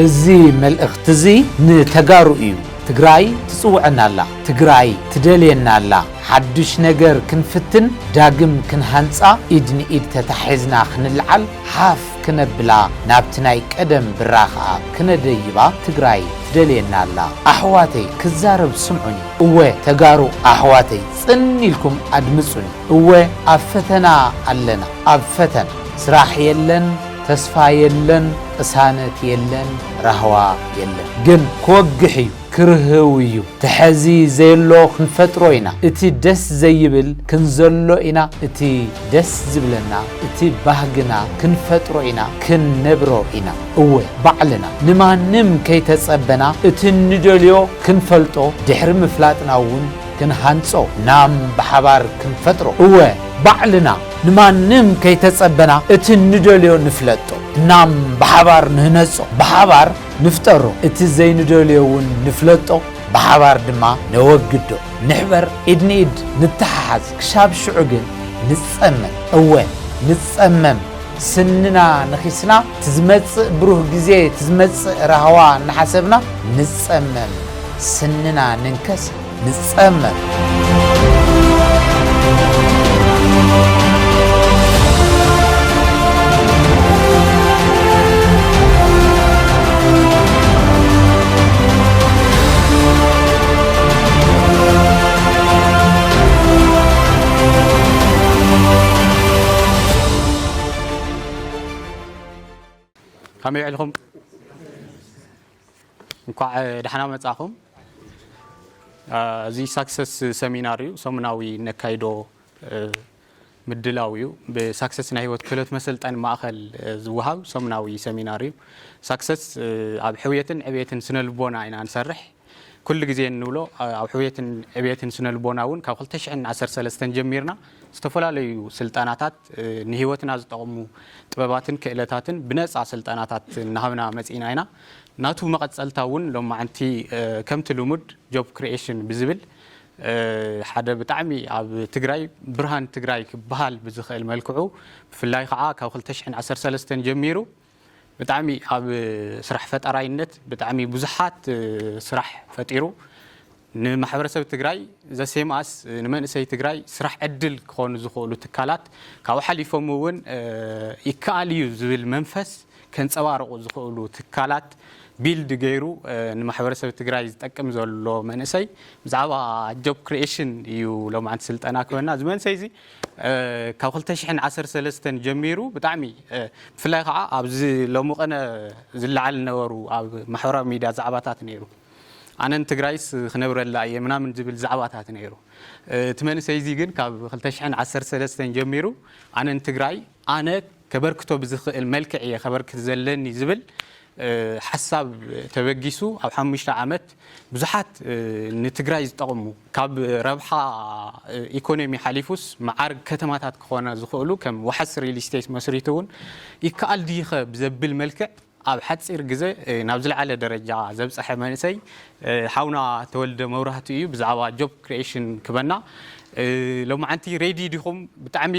እዚ መልእኽቲ እዚ ንተጋሩ እዩ። ትግራይ ትጽውዐና ኣላ። ትግራይ ትደልየና ኣላ። ሓድሽ ነገር ክንፍትን፣ ዳግም ክንሃንጻ፣ ኢድ ንኢድ ተታሒዝና ክንልዓል፣ ሓፍ ክነብላ፣ ናብቲ ናይ ቀደም ብራኸኣ ክነደይባ ትግራይ ትደልየና ኣላ። ኣሕዋተይ፣ ክዛረብ ስምዑኒ። እወ፣ ተጋሩ ኣሕዋተይ፣ ጽን ኢልኩም ኣድምጹኒ። እወ፣ ኣብ ፈተና ኣለና፣ ኣብ ፈተና። ስራሕ የለን፣ ተስፋ የለን፣ ቅሳነት የለን፣ ራህዋ የለን። ግን ክወግሕ እዩ፣ ክርህው እዩ። ተሐዚ ዘየሎ ክንፈጥሮ ኢና። እቲ ደስ ዘይብል ክንዘሎ ኢና። እቲ ደስ ዝብለና፣ እቲ ባህግና ክንፈጥሮ ኢና፣ ክንነብሮ ኢና። እወ፣ ባዕልና ንማንም ከይተጸበና እቲ ንደልዮ ክንፈልጦ ድሕሪ ምፍላጥና እውን ክንሃንጾ፣ ናም ብሓባር ክንፈጥሮ። እወ፣ ባዕልና ንማንም ከይተጸበና እቲ ንደልዮ ንፍለጦ፣ ናም ብሓባር ንህነጾ። ብሓባር ንፍጠሮ፣ እቲ ዘይንደልዮ እውን ንፍለጦ፣ ብሓባር ድማ ነወግዶ። ንሕበር፣ ኢድ ንኢድ ንተሓሓዝ፣ ክሻብ ሽዑ ግን ንጸመም። እወ፣ ንጸመም። ስንና ነኺስና፣ ትዝመጽእ ብሩህ ግዜ፣ ትዝመጽእ ራህዋ እናሓሰብና ንጸመም። ስንና ንንከስ፣ ንጸመም። ከመይ ውዒልኩም? እንኳዕ ደሓና መጻኹም። እዚ ሳክሰስ ሰሚናር እዩ፣ ሰሙናዊ ነካይዶ ምድላው እዩ። ብሳክሰስ ናይ ህይወት ክህሎት መሰልጠኒ ማእኸል ዝወሃብ ሰሙናዊ ሰሚናር እዩ። ሳክሰስ ኣብ ሕውየትን ዕብየትን ስነ ልቦና ኢና ንሰርሕ። ኩሉ ግዜ እንብሎ ኣብ ሕውየትን ዕብየትን ስነ ልቦና እውን ካብ ክልተ ሽሕን ዓሰርተ ሰለስተን ጀሚርና ዝተፈላለዩ ስልጠናታት ንህይወትና ዝጠቕሙ ጥበባትን ክእለታትን ብነፃ ስልጠናታት እናሃብና መፂና ኢና። ናቱ መቐፀልታ እውን ሎማዓንቲ ከምቲ ልሙድ ጆብ ክሪኤሽን ብዝብል ሓደ ብጣዕሚ ኣብ ትግራይ ብርሃን ትግራይ ክበሃል ብዝኽእል መልክዑ ብፍላይ ከዓ ካብ ክልተ ሽሕን ዓሰርተ ሰለስተን ጀሚሩ ብጣዕሚ ኣብ ስራሕ ፈጠራይነት ብጣዕሚ ብዙሓት ስራሕ ፈጢሩ ንማሕበረሰብ ትግራይ ዘሴምኣስ ንመንእሰይ ትግራይ ስራሕ ዕድል ክኾኑ ዝኽእሉ ትካላት ካብኡ ሓሊፎም እውን ይከኣል እዩ ዝብል መንፈስ ከንፀባርቑ ዝኽእሉ ትካላት ቢልድ ገይሩ ንማሕበረሰብ ትግራይ ዝጠቅም ዘሎ መንእሰይ ብዛዕባ ጆብ ክሪኤሽን እዩ ሎማዓንቲ ስልጠና ክበና እዚ መንእሰይ እዚ ካብ ክልተ ሽሕን ዓሰርተ ሰለስተን ጀሚሩ ብጣዕሚ ብፍላይ ከዓ ኣብዚ ሎሚ ቀነ ዝለዓል ነበሩ ኣብ ማሕበራዊ ሚድያ ዛዕባታት ነይሩ ኣነን ትግራይስ ክነብረላ እየ ምናምን ዝብል ዛዕባታት ነይሩ እቲ መንእሰይ እዚ ግን ካብ ክልተ ሽሕን ዓሰርተ ሰለስተን ጀሚሩ ኣነን ትግራይ ኣነ ከበርክቶ ብዝኽእል መልክዕ እየ ከበርክት ዘለኒ ዝብል ሓሳብ ተበጊሱ ኣብ ሓሙሽተ ዓመት ብዙሓት ንትግራይ ዝጠቕሙ ካብ ረብሓ ኢኮኖሚ ሓሊፉስ መዓርግ ከተማታት ክኾና ዝኽእሉ ከም ዋሕስ ሪል ስቴት መስሪቱ እውን ይከኣል ድይኸ ብዘብል መልክዕ ኣብ ሓፂር ግዜ ናብ ዝለዓለ ደረጃ ዘብፀሐ መንእሰይ ሓውና ተወልደ መብራህቱ እዩ ብዛዕባ ጆብ ክሪኤሽን ክበና ሎማዓንቲ ሬዲ ዲኹም ብጣዕሚ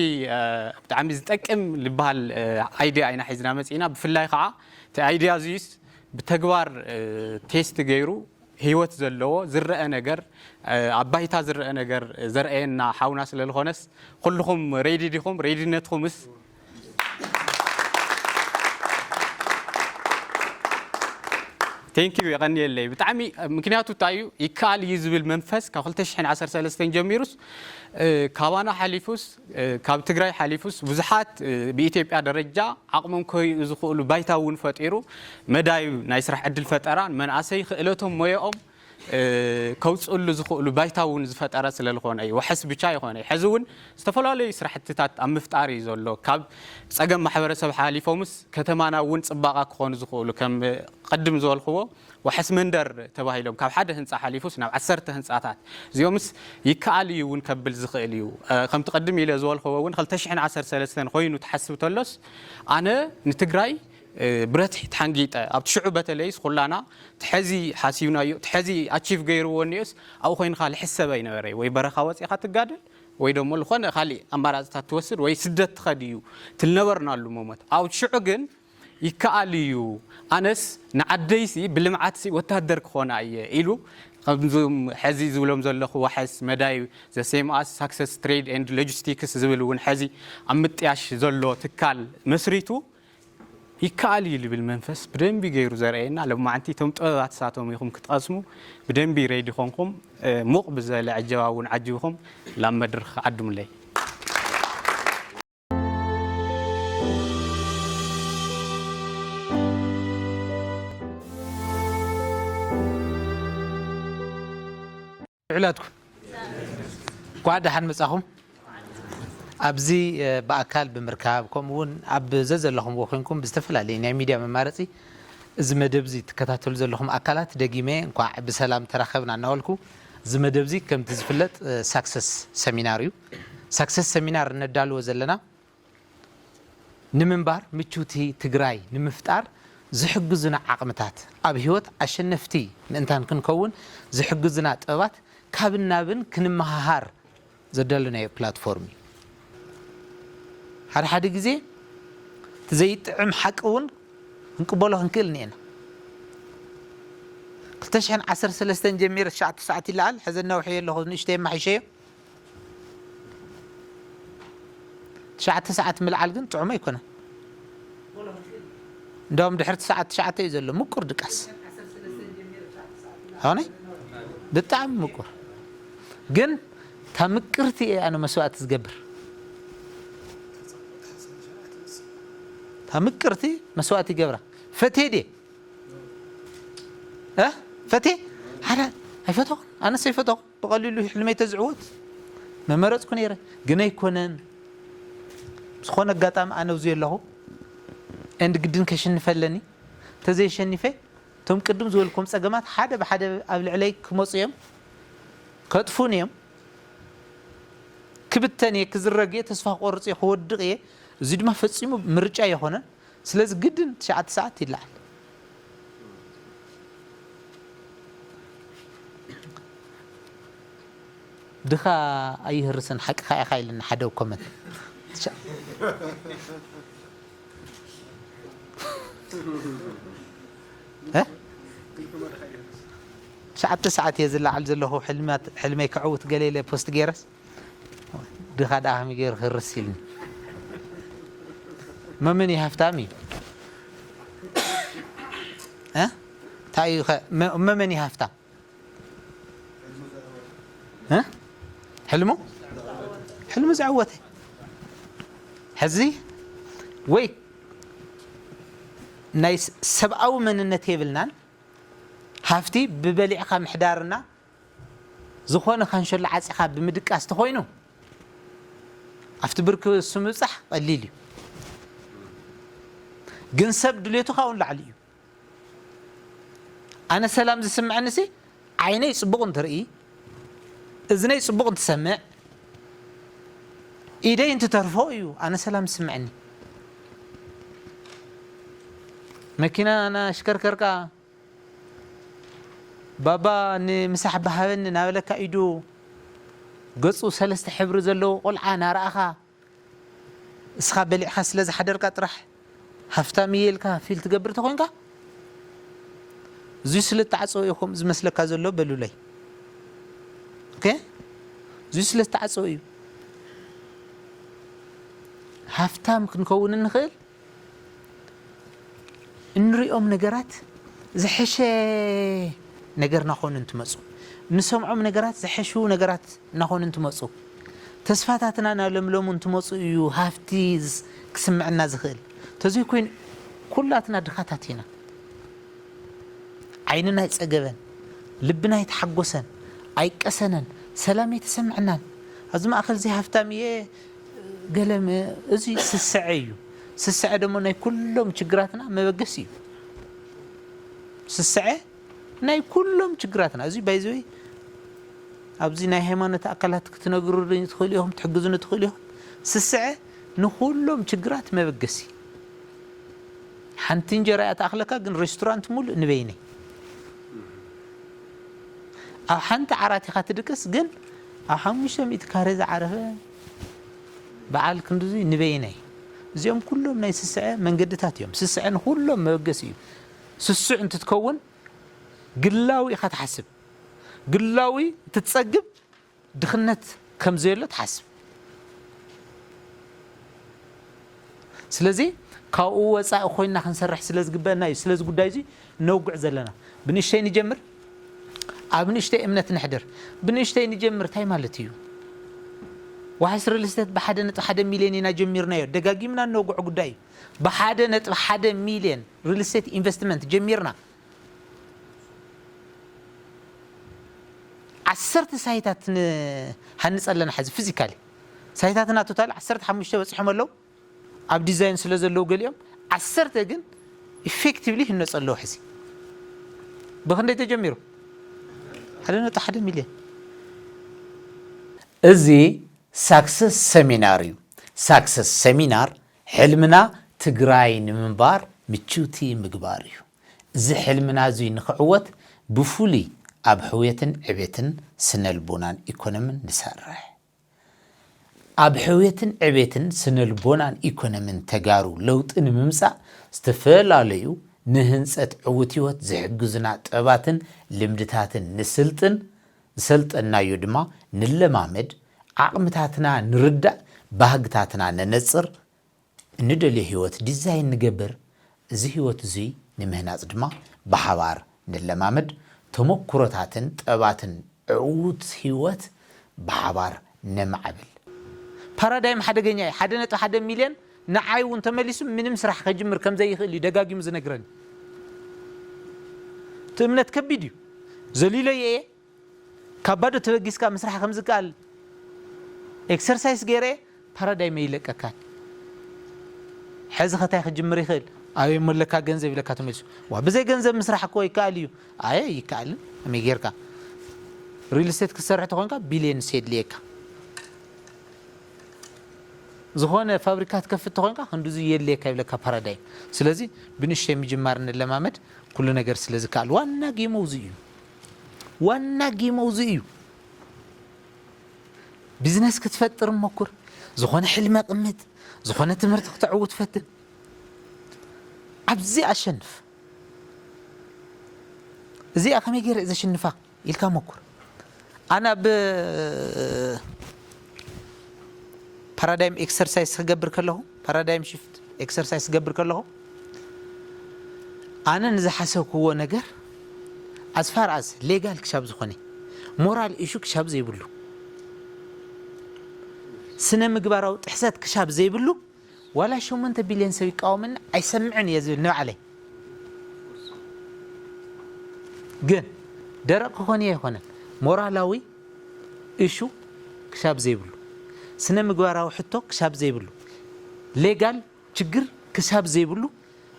ብጣዕሚ ዝጠቅም ዝበሃል ኣይዲያ ኢና ሒዝና መፂእና ብፍላይ ከዓ እቲ ኣይዲያ እዚስ ብተግባር ቴስት ገይሩ ህይወት ዘለዎ ዝረአ ነገር ኣብ ባይታ ዝረአ ነገር ዘርአየና ሓውና ስለዝኾነስ ኩልኹም ሬዲ ዲኹም ሬዲነትኩምስ ቴንኪዩ የቐንየለይ ብጣዕሚ ምክንያቱ እንታይ እዩ ይከኣል እዩ ዝብል መንፈስ ካብ ክልተ ሽሕን ዓሰርተ ሰለስተን ጀሚሩስ ካባና ሓሊፉስ ካብ ትግራይ ሓሊፉስ ብዙሓት ብኢትዮጵያ ደረጃ ዓቕሞም ከይኡ ዝኽእሉ ባይታ እውን ፈጢሩ መዳይ ናይ ስራሕ ዕድል ፈጠራ ንመንእሰይ ክእለቶም ሞያኦም ከውፅእሉ ዝኽእሉ ባይታ እውን ዝፈጠረ ስለዝኾነ እዩ። ዋሕስ ብቻ ይኾነ እዩ። ሕዚ እውን ዝተፈላለዩ ስራሕትታት ኣብ ምፍጣር እዩ ዘሎ። ካብ ፀገም ማሕበረሰብ ሓሊፎምስ ከተማና እውን ፅባቐ ክኾኑ ዝኽእሉ ከም ቅድም ዝበልክዎ ዋሕስ መንደር ተባሂሎም ካብ ሓደ ህንፃ ሓሊፉስ ናብ ዓሰርተ ህንፃታት እዚኦምስ ይከኣል እዩ እውን ከብል ዝኽእል እዩ። ከምቲ ቅድም ኢለ ዝበልክዎ እውን ክልተ ሽሕን ዓሰርተ ሰለስተን ኮይኑ ትሓስብ ተሎስ ኣነ ንትግራይ ብረትሒ ተሓንጊጠ ኣብቲ ሽዑ በተለይስ ኩላና ትሐዚ ሓሲብናዮ ትሐዚ ኣቺቭ ገይርዎ እኒኦስ ኣብኡ ኮይንካ ልሕሰብ ኣይነበረ ወይ በረኻ ወፂኻ ትጋደል ወይ ደሞ ዝኾነ ካሊእ ኣማራፅታት ትወስድ ወይ ስደት ትኸድ እዩ ትልነበርናሉ መሞት ኣብቲ ሽዑ ግን ይከኣል እዩ። ኣነስ ንዓደይሲ ብልምዓትሲ ወታደር ክኾና እየ ኢሉ ከምዞም ሕዚ ዝብሎም ዘለኹ ዋሕስ መዳይ the same as success trade and logistics ዝብል እውን ሕዚ ኣብ ምጥያሽ ዘሎ ትካል መስሪቱ ይከኣል እዩ ዝብል መንፈስ ብደንቢ ገይሩ ዘርእየና። ለማዓንቲ እቶም ጥበባት ሳቶም ኢኹም ክትቐስሙ ብደንቢ ሬዲ ኾንኩም ሙቕ ብዘለ ዕጀባ እውን ዓጅብኹም ላብ መድርኽ ዓዱምለይ። ውዕላትኩም እንኳዕ ደሓን መጻኹም። ኣብዚ ብኣካል ብምርካብ ከምኡ እውን ኣብ ዘዘለኹምዎ ኮንኩም ብዝተፈላለየ ናይ ሚድያ መማረፂ እዚ መደብ እዚ ትከታተሉ ዘለኹም ኣካላት ደጊመ እንኳዕ ብሰላም ተራኸብና እናበልኩ፣ እዚ መደብ እዚ ከምቲ ዝፍለጥ ሳክሰስ ሰሚናር እዩ። ሳክሰስ ሰሚናር እነዳልዎ ዘለና ንምንባር ምችውቲ ትግራይ ንምፍጣር ዝሕግዙና ዓቕምታት፣ ኣብ ህይወት ኣሸነፍቲ ምእንታን ክንከውን ዝሕግዙና ጥበባት ካብን ናብን ክንመሃሃር ዘዳለናዮ ፕላትፎርም እዩ። ሓደ ሓደ ግዜ እቲ ዘይጥዕም ሓቂ እውን ክንቅበሎ ክንክእል እኒኤና። ክልተ ሽሕን ዓሰርተ ሰለስተን ጀሚረ ትሽዓተ ሰዓት ይለዓል፣ ሕዚ ነውሕዮ ኣለኹ፣ ንእሽተይ የማሒሸዮ። ትሽዓተ ሰዓት ምልዓል ግን ጥዑም ኣይኮነን። እንዳውም ድሕርቲ ሰዓት ትሽዓተ እዩ ዘሎ ምቁር ድቃስ። ሆነ ብጣዕሚ ምቁር። ግን እታ ምቅርቲ እየ ኣነ መስዋእቲ ዝገብር። እታ ምቅርቲ መስዋእቲ ይገብራ። ፈትየ ድየ? እ? ፈትየ? ሓደ ኣይፈተኹን። ኣነስ ኣይፈተኹን። ብቐሊሉ እዩ ሕልመይ ተዝዕወት መመረፅኩ ነይረ። ግን ኣይኮነን። ዝኾነ ኣጋጣሚ ኣነ ኣብዚ ኣለኹ። ኤንድ ግድን ከሽንፈ ኣለኒ። ተዘይሸኒፈ እቶም ቅድም ዝበልኩም ፀገማት ሓደ ብሓደ ኣብ ልዕለይ ክመፁ እዮም። ከጥፉን እዮም። ክብተን እየ፣ ክዝረግ እየ፣ ተስፋ ክቆርፅ እየ፣ ክወድቕ እየ። እዚ ድማ ፈፂሙ ምርጫ ኣይኾነን። ስለዚ ግድን ትሽዓተ ሰዓት ይለዓል። ድኻ ኣይህርስን ሓቅኻ ኢኻ ኢልና ሓደ ኮመንት። ትሽዓተ ሰዓት እየ ዝለዓል ዘለኹ፣ ሕልመይ ክዕውት ገለ ኢለ ፖስት ገይረስ ድኻ ደኣ ከመይ ገይሩ ክርስ ኢልኒ። መመን እዩ ሃፍታም እዩ? እ? እንታይ እዩ ኸ? መ-፣ መመን እዩ ሃፍታም? እ? ሕልሙ? ሕልሙ ዘዕወተ። ሕዚ ወይ ናይ ስ-፣ ሰብኣዊ መንነት የብልናን። ሃፍቲ ብበሊዕካ ምሕዳርና ዝኾነ ካንሸሎ ዓፂኻ ብምድቃስ ተኾይኑ ኣብቲ ብርኪ እሱ ምብፃሕ ቀሊል እዩ። ግን ሰብ ድሌቱ ካብኡ ንላዕሊ እዩ። ኣነ ሰላም ዝስምዐኒ ሲ ዓይነይ ፅቡቕ እንትርኢ፣ እዝነይ ፅቡቕ እንትሰምዕ፣ ኢደይ እንትተርፎ እዩ ኣነ ሰላም ዝስምዐኒ። መኪና እናሽከርከርካ ባባ ንምሳሕ ብሃበኒ እናበለካ ኢዱ ገፁ ሰለስተ ሕብሪ ዘለዎ ቆልዓ እናረኣኻ እስኻ በሊዕኻ ስለ ዝሓደርካ ጥራሕ ሃፍታም እየ ኢልካ ፊል ትገብር ተኾይንካ፣ እዙይ ስለ እተዓፀወ እዩ ከምኡ ዝመስለካ ዘሎ በሉለይ። ኦኬ? እዙይ ስለ እተዓፀወ እዩ። ሃፍታም ክንከውን እንኽእል እንሪኦም ነገራት ዝሐሸ ነገር እናኾኑ እንትመፁ፣ እንሰምዖም ነገራት ዝሐሹ ነገራት እናኾኑ እንትመፁ፣ ተስፋታትና እናለምለሙ እንትመፁ እዩ ሃፍቲ ዝ-፣ ክስምዐና ዝኽእል። ተዘይኮይኑ ኩላትና ድኻታት ኢና። ዓይንና ኣይፀገበን፣ ልብና ኣይተሓጎሰን፣ ኣይቀሰነን፣ ሰላም ኣይተሰምዐናን። ኣብዚ ማእኸል እዚ ሃፍታም እየ ገለ ም-፣ እዚ ስስዐ እዩ። ስስዐ ደሞ ናይ ኩሎም ችግራትና መበገሲ እዩ። ስስዐ ናይ ኩሎም ችግራትና። እዚ ባይዘወይ ኣብዚ ናይ ሃይማኖት ኣካላት ክትነግሩኒ ትኽእሉ ኢኹም፣ ትሕግዙኒ ትኽእሉ ኢኹም። ስስዐ ንኹሎም ችግራት መበገሲ። ሓንቲ እንጀራ እያ ትኣኽለካ፣ ግን ሬስቶራንት ሙሉእ ንበይነይ። ኣብ ሓንቲ ዓራት ኢኻ ትድቅስ፣ ግን ኣብ ሓሙሽተ ሚእቲ ካሬ ዝዓረፈ በዓል ክንድዚ ንበይነይ። እዚኦም ኩሎም ናይ ስስዐ መንገድታት እዮም። ስስዐ ንኹሎም መበገሲ እዩ። ስሱዕ እንትትከውን ግላዊ ኢኻ ትሓስብ። ግላዊ እንትትጸግብ ድኽነት ከም ዘየሎ ትሓስብ። ስለዚ ካብኡ ወጻኢ ኮይና ክንሰርሕ ስለ ዝግበአና እዩ ስለዚ ጉዳይ እዚ ነውግዕ ዘለና። ብንእሽተይ ንጀምር፣ ኣብ ንእሽተይ እምነት ንሕደር። ብንእሽተይ ንጀምር እንታይ ማለት እዩ? ዋሕስ ሪል ስቴት ብሓደ ነጥቢ ሓደ ሚልዮን ኢና ጀሚርናዮ። ደጋጊምና እነውግዖ ጉዳይ እዩ። ብሓደ ነጥቢ ሓደ ሚልዮን ሪል ስቴት ኢንቨስትመንት ጀሚርና። ዓሰርተ ሳይታት ንሃንፅ ኣለና ሕዚ ፊዚካሊ። ሳይታትና ቶታል ዓሰርተ ሓሙሽተ በፂሖም ኣለዉ። ኣብ ዲዛይን ስለ ዘለዉ ገሊኦም ዓሰርተ ግን ኢፌክቲቭሊ ህነፁ ኣለዉ። ሕዚ ብኽንደይ ተጀሚሩ? ሓደ ነጥቢ ሓደ ሚልዮን። እዚ ሳክሰስ ሰሚናር እዩ። ሳክሰስ ሰሚናር ሕልምና ትግራይ ንምንባር ምችውቲ ምግባር እዩ። እዚ ሕልምና እዙይ ንኽዕወት ብፍሉይ ኣብ ሕውየትን ዕቤትን ስነልቦናን ኢኮኖምን ንሰርሕ። ኣብ ሕውየትን ዕቤትን ስነልቦናን ኢኮኖምን ተጋሩ ለውጢ ንምምፃእ ዝተፈላለዩ ንህንፀት ዕዉት ህይወት ዝሕግዙና ጥበባትን ልምድታትን ንስልጥን፣ ዝሰልጠናዮ ድማ ንለማመድ፣ ዓቕምታትና ንርዳእ፣ ባህግታትና ነነፅር፣ እንደልዮ ህይወት ዲዛይን ንገብር። እዚ ህይወት እዙይ ንምህናፅ ድማ ብሓባር ንለማመድ፣ ተመኩሮታትን ጠባትን ዕዉት ህይወት ብሓባር ነማዕብል። ፓራዳይም ሓደገኛ እዩ። ሓደ ነጥቢ ሓደ ሚልዮን ንዓይ እውን ተመሊሱ ምንም ስራሕ ከጅምር ከም ዘይኽእል እዩ ደጋጊሙ ዝነግረኒ። እቲ እምነት ከቢድ እዩ። ዘሊለዮ እየ። ካብ ባዶ ተበጊስካ ምስራሕ ከም ዝከኣል ኤክሰርሳይስ ገይረ ፓራዳይም ይለቀካል። ሕዚ ከታይ ክጅምር ይኽእል? ኣበይ እሞ ኣለካ ገንዘብ ኢለካ ተመሊሱ። ዋ ብዘይ ገንዘብ ምስራሕ እኮ ይከኣል እዩ። ኣየ ይከኣልን። ከመይ ጌርካ ሪል ስቴት ክትሰርሕ ተኾንካ ቢልየንስ የድልየካ። ዝኾነ ፋብሪካ ትከፍት ተኾንካ ክንድዙ የድልየካ ይብለካ ፓራዳይም። ስለዚ ብንእሽተይ ምጅማር ንለማመድ። ኩሉ ነገር ስለ ዝከኣል ዋና ጌም እዚ እዩ። ዋና ጌም እዚ እዩ። ቢዝነስ ክትፈጥር ሞክር። ዝኾነ ሕልሚ ኣቕምጥ። ዝኾነ ትምህርቲ ክተዕውት ፈትን። ኣብዚ ኣሸንፍ። እዚኣ ከመይ ገይረ እየ ዘሽንፋ ኢልካ ሞክር። ኣነ ኣብ ፓራዳይም ኤክሰርሳይስ ክገብር ከለኹ፣ ፓራዳይም ሽፍት ኤክሰርሳይስ ክገብር ከለኹ ኣነ ንዝሓሰብክዎ ነገር ኣስፋር ኣስ ሌጋል ክሻብ ዝኾነ፣ ሞራል ኢሹ ክሻብ ዘይብሉ፣ ስነ ምግባራዊ ጥሕሰት ክሻብ ዘይብሉ፣ ዋላ ሸሞንተ ቢልዮን ሰብ ይቃወመኒ ኣይሰምዕን እየ ዝብል ንባዕለይ። ግን ደረቕ ክኾን እየ ኣይኮነን፣ ሞራላዊ ኢሹ ክሻብ ዘይብሉ፣ ስነ ምግባራዊ ሕቶ ክሻብ ዘይብሉ፣ ሌጋል ችግር ክሳብ ዘይብሉ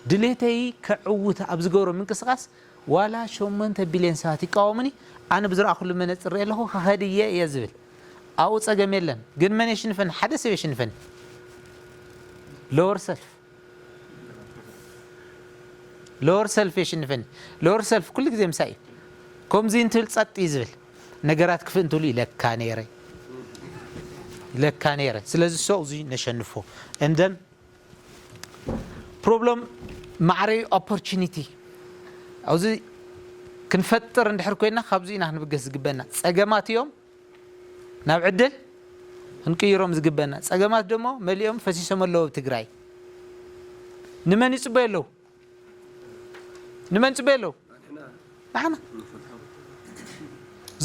ድሌተይ ከዕውት ኣብ ዝገብሮ ምንቅስቃስ ዋላ ሸሞንተ ቢልዮን ሰባት ይቃወሙኒ፣ ኣነ ብዝረኣኹሉ መነፅር ሪኤ ኣለኹ፣ ክኸድ እየ እየ ዝብል። ኣብኡ ፀገም የለን። ግን መን የሽንፈኒ? ሓደ ሰብ የሽንፈኒ። ሎወር ሰልፍ፣ ሎወር ሰልፍ የሽንፈኒ። ሎወር ሰልፍ ኩሉ ግዜ ምሳይ እዩ። ከምዚ እንትብል ፀጥ እዩ ዝብል። ነገራት ክፍእ እንትብሉ ኢለካ ነይረ፣ ኢለካ ነይረ። ስለዚ ሰው እዚ ነሸንፎ። እንደን ፕሮብለም ማዕረዩ ኦፖርቹኒቲ ኣብዚ ክንፈጥር እንድሕር ኮይና ካብዚ ኢና ክንብገስ ዝግበና። ፀገማት እዮም ናብ ዕድል ክንቅይሮም ዝግበና። ፀገማት ደሞ መሊኦም ፈሲሶም ኣለዉ ኣብ ትግራይ። ንመን ይፅበዩ ኣለዉ? ንመን ይፅበዩ ኣለዉ? ንሕና።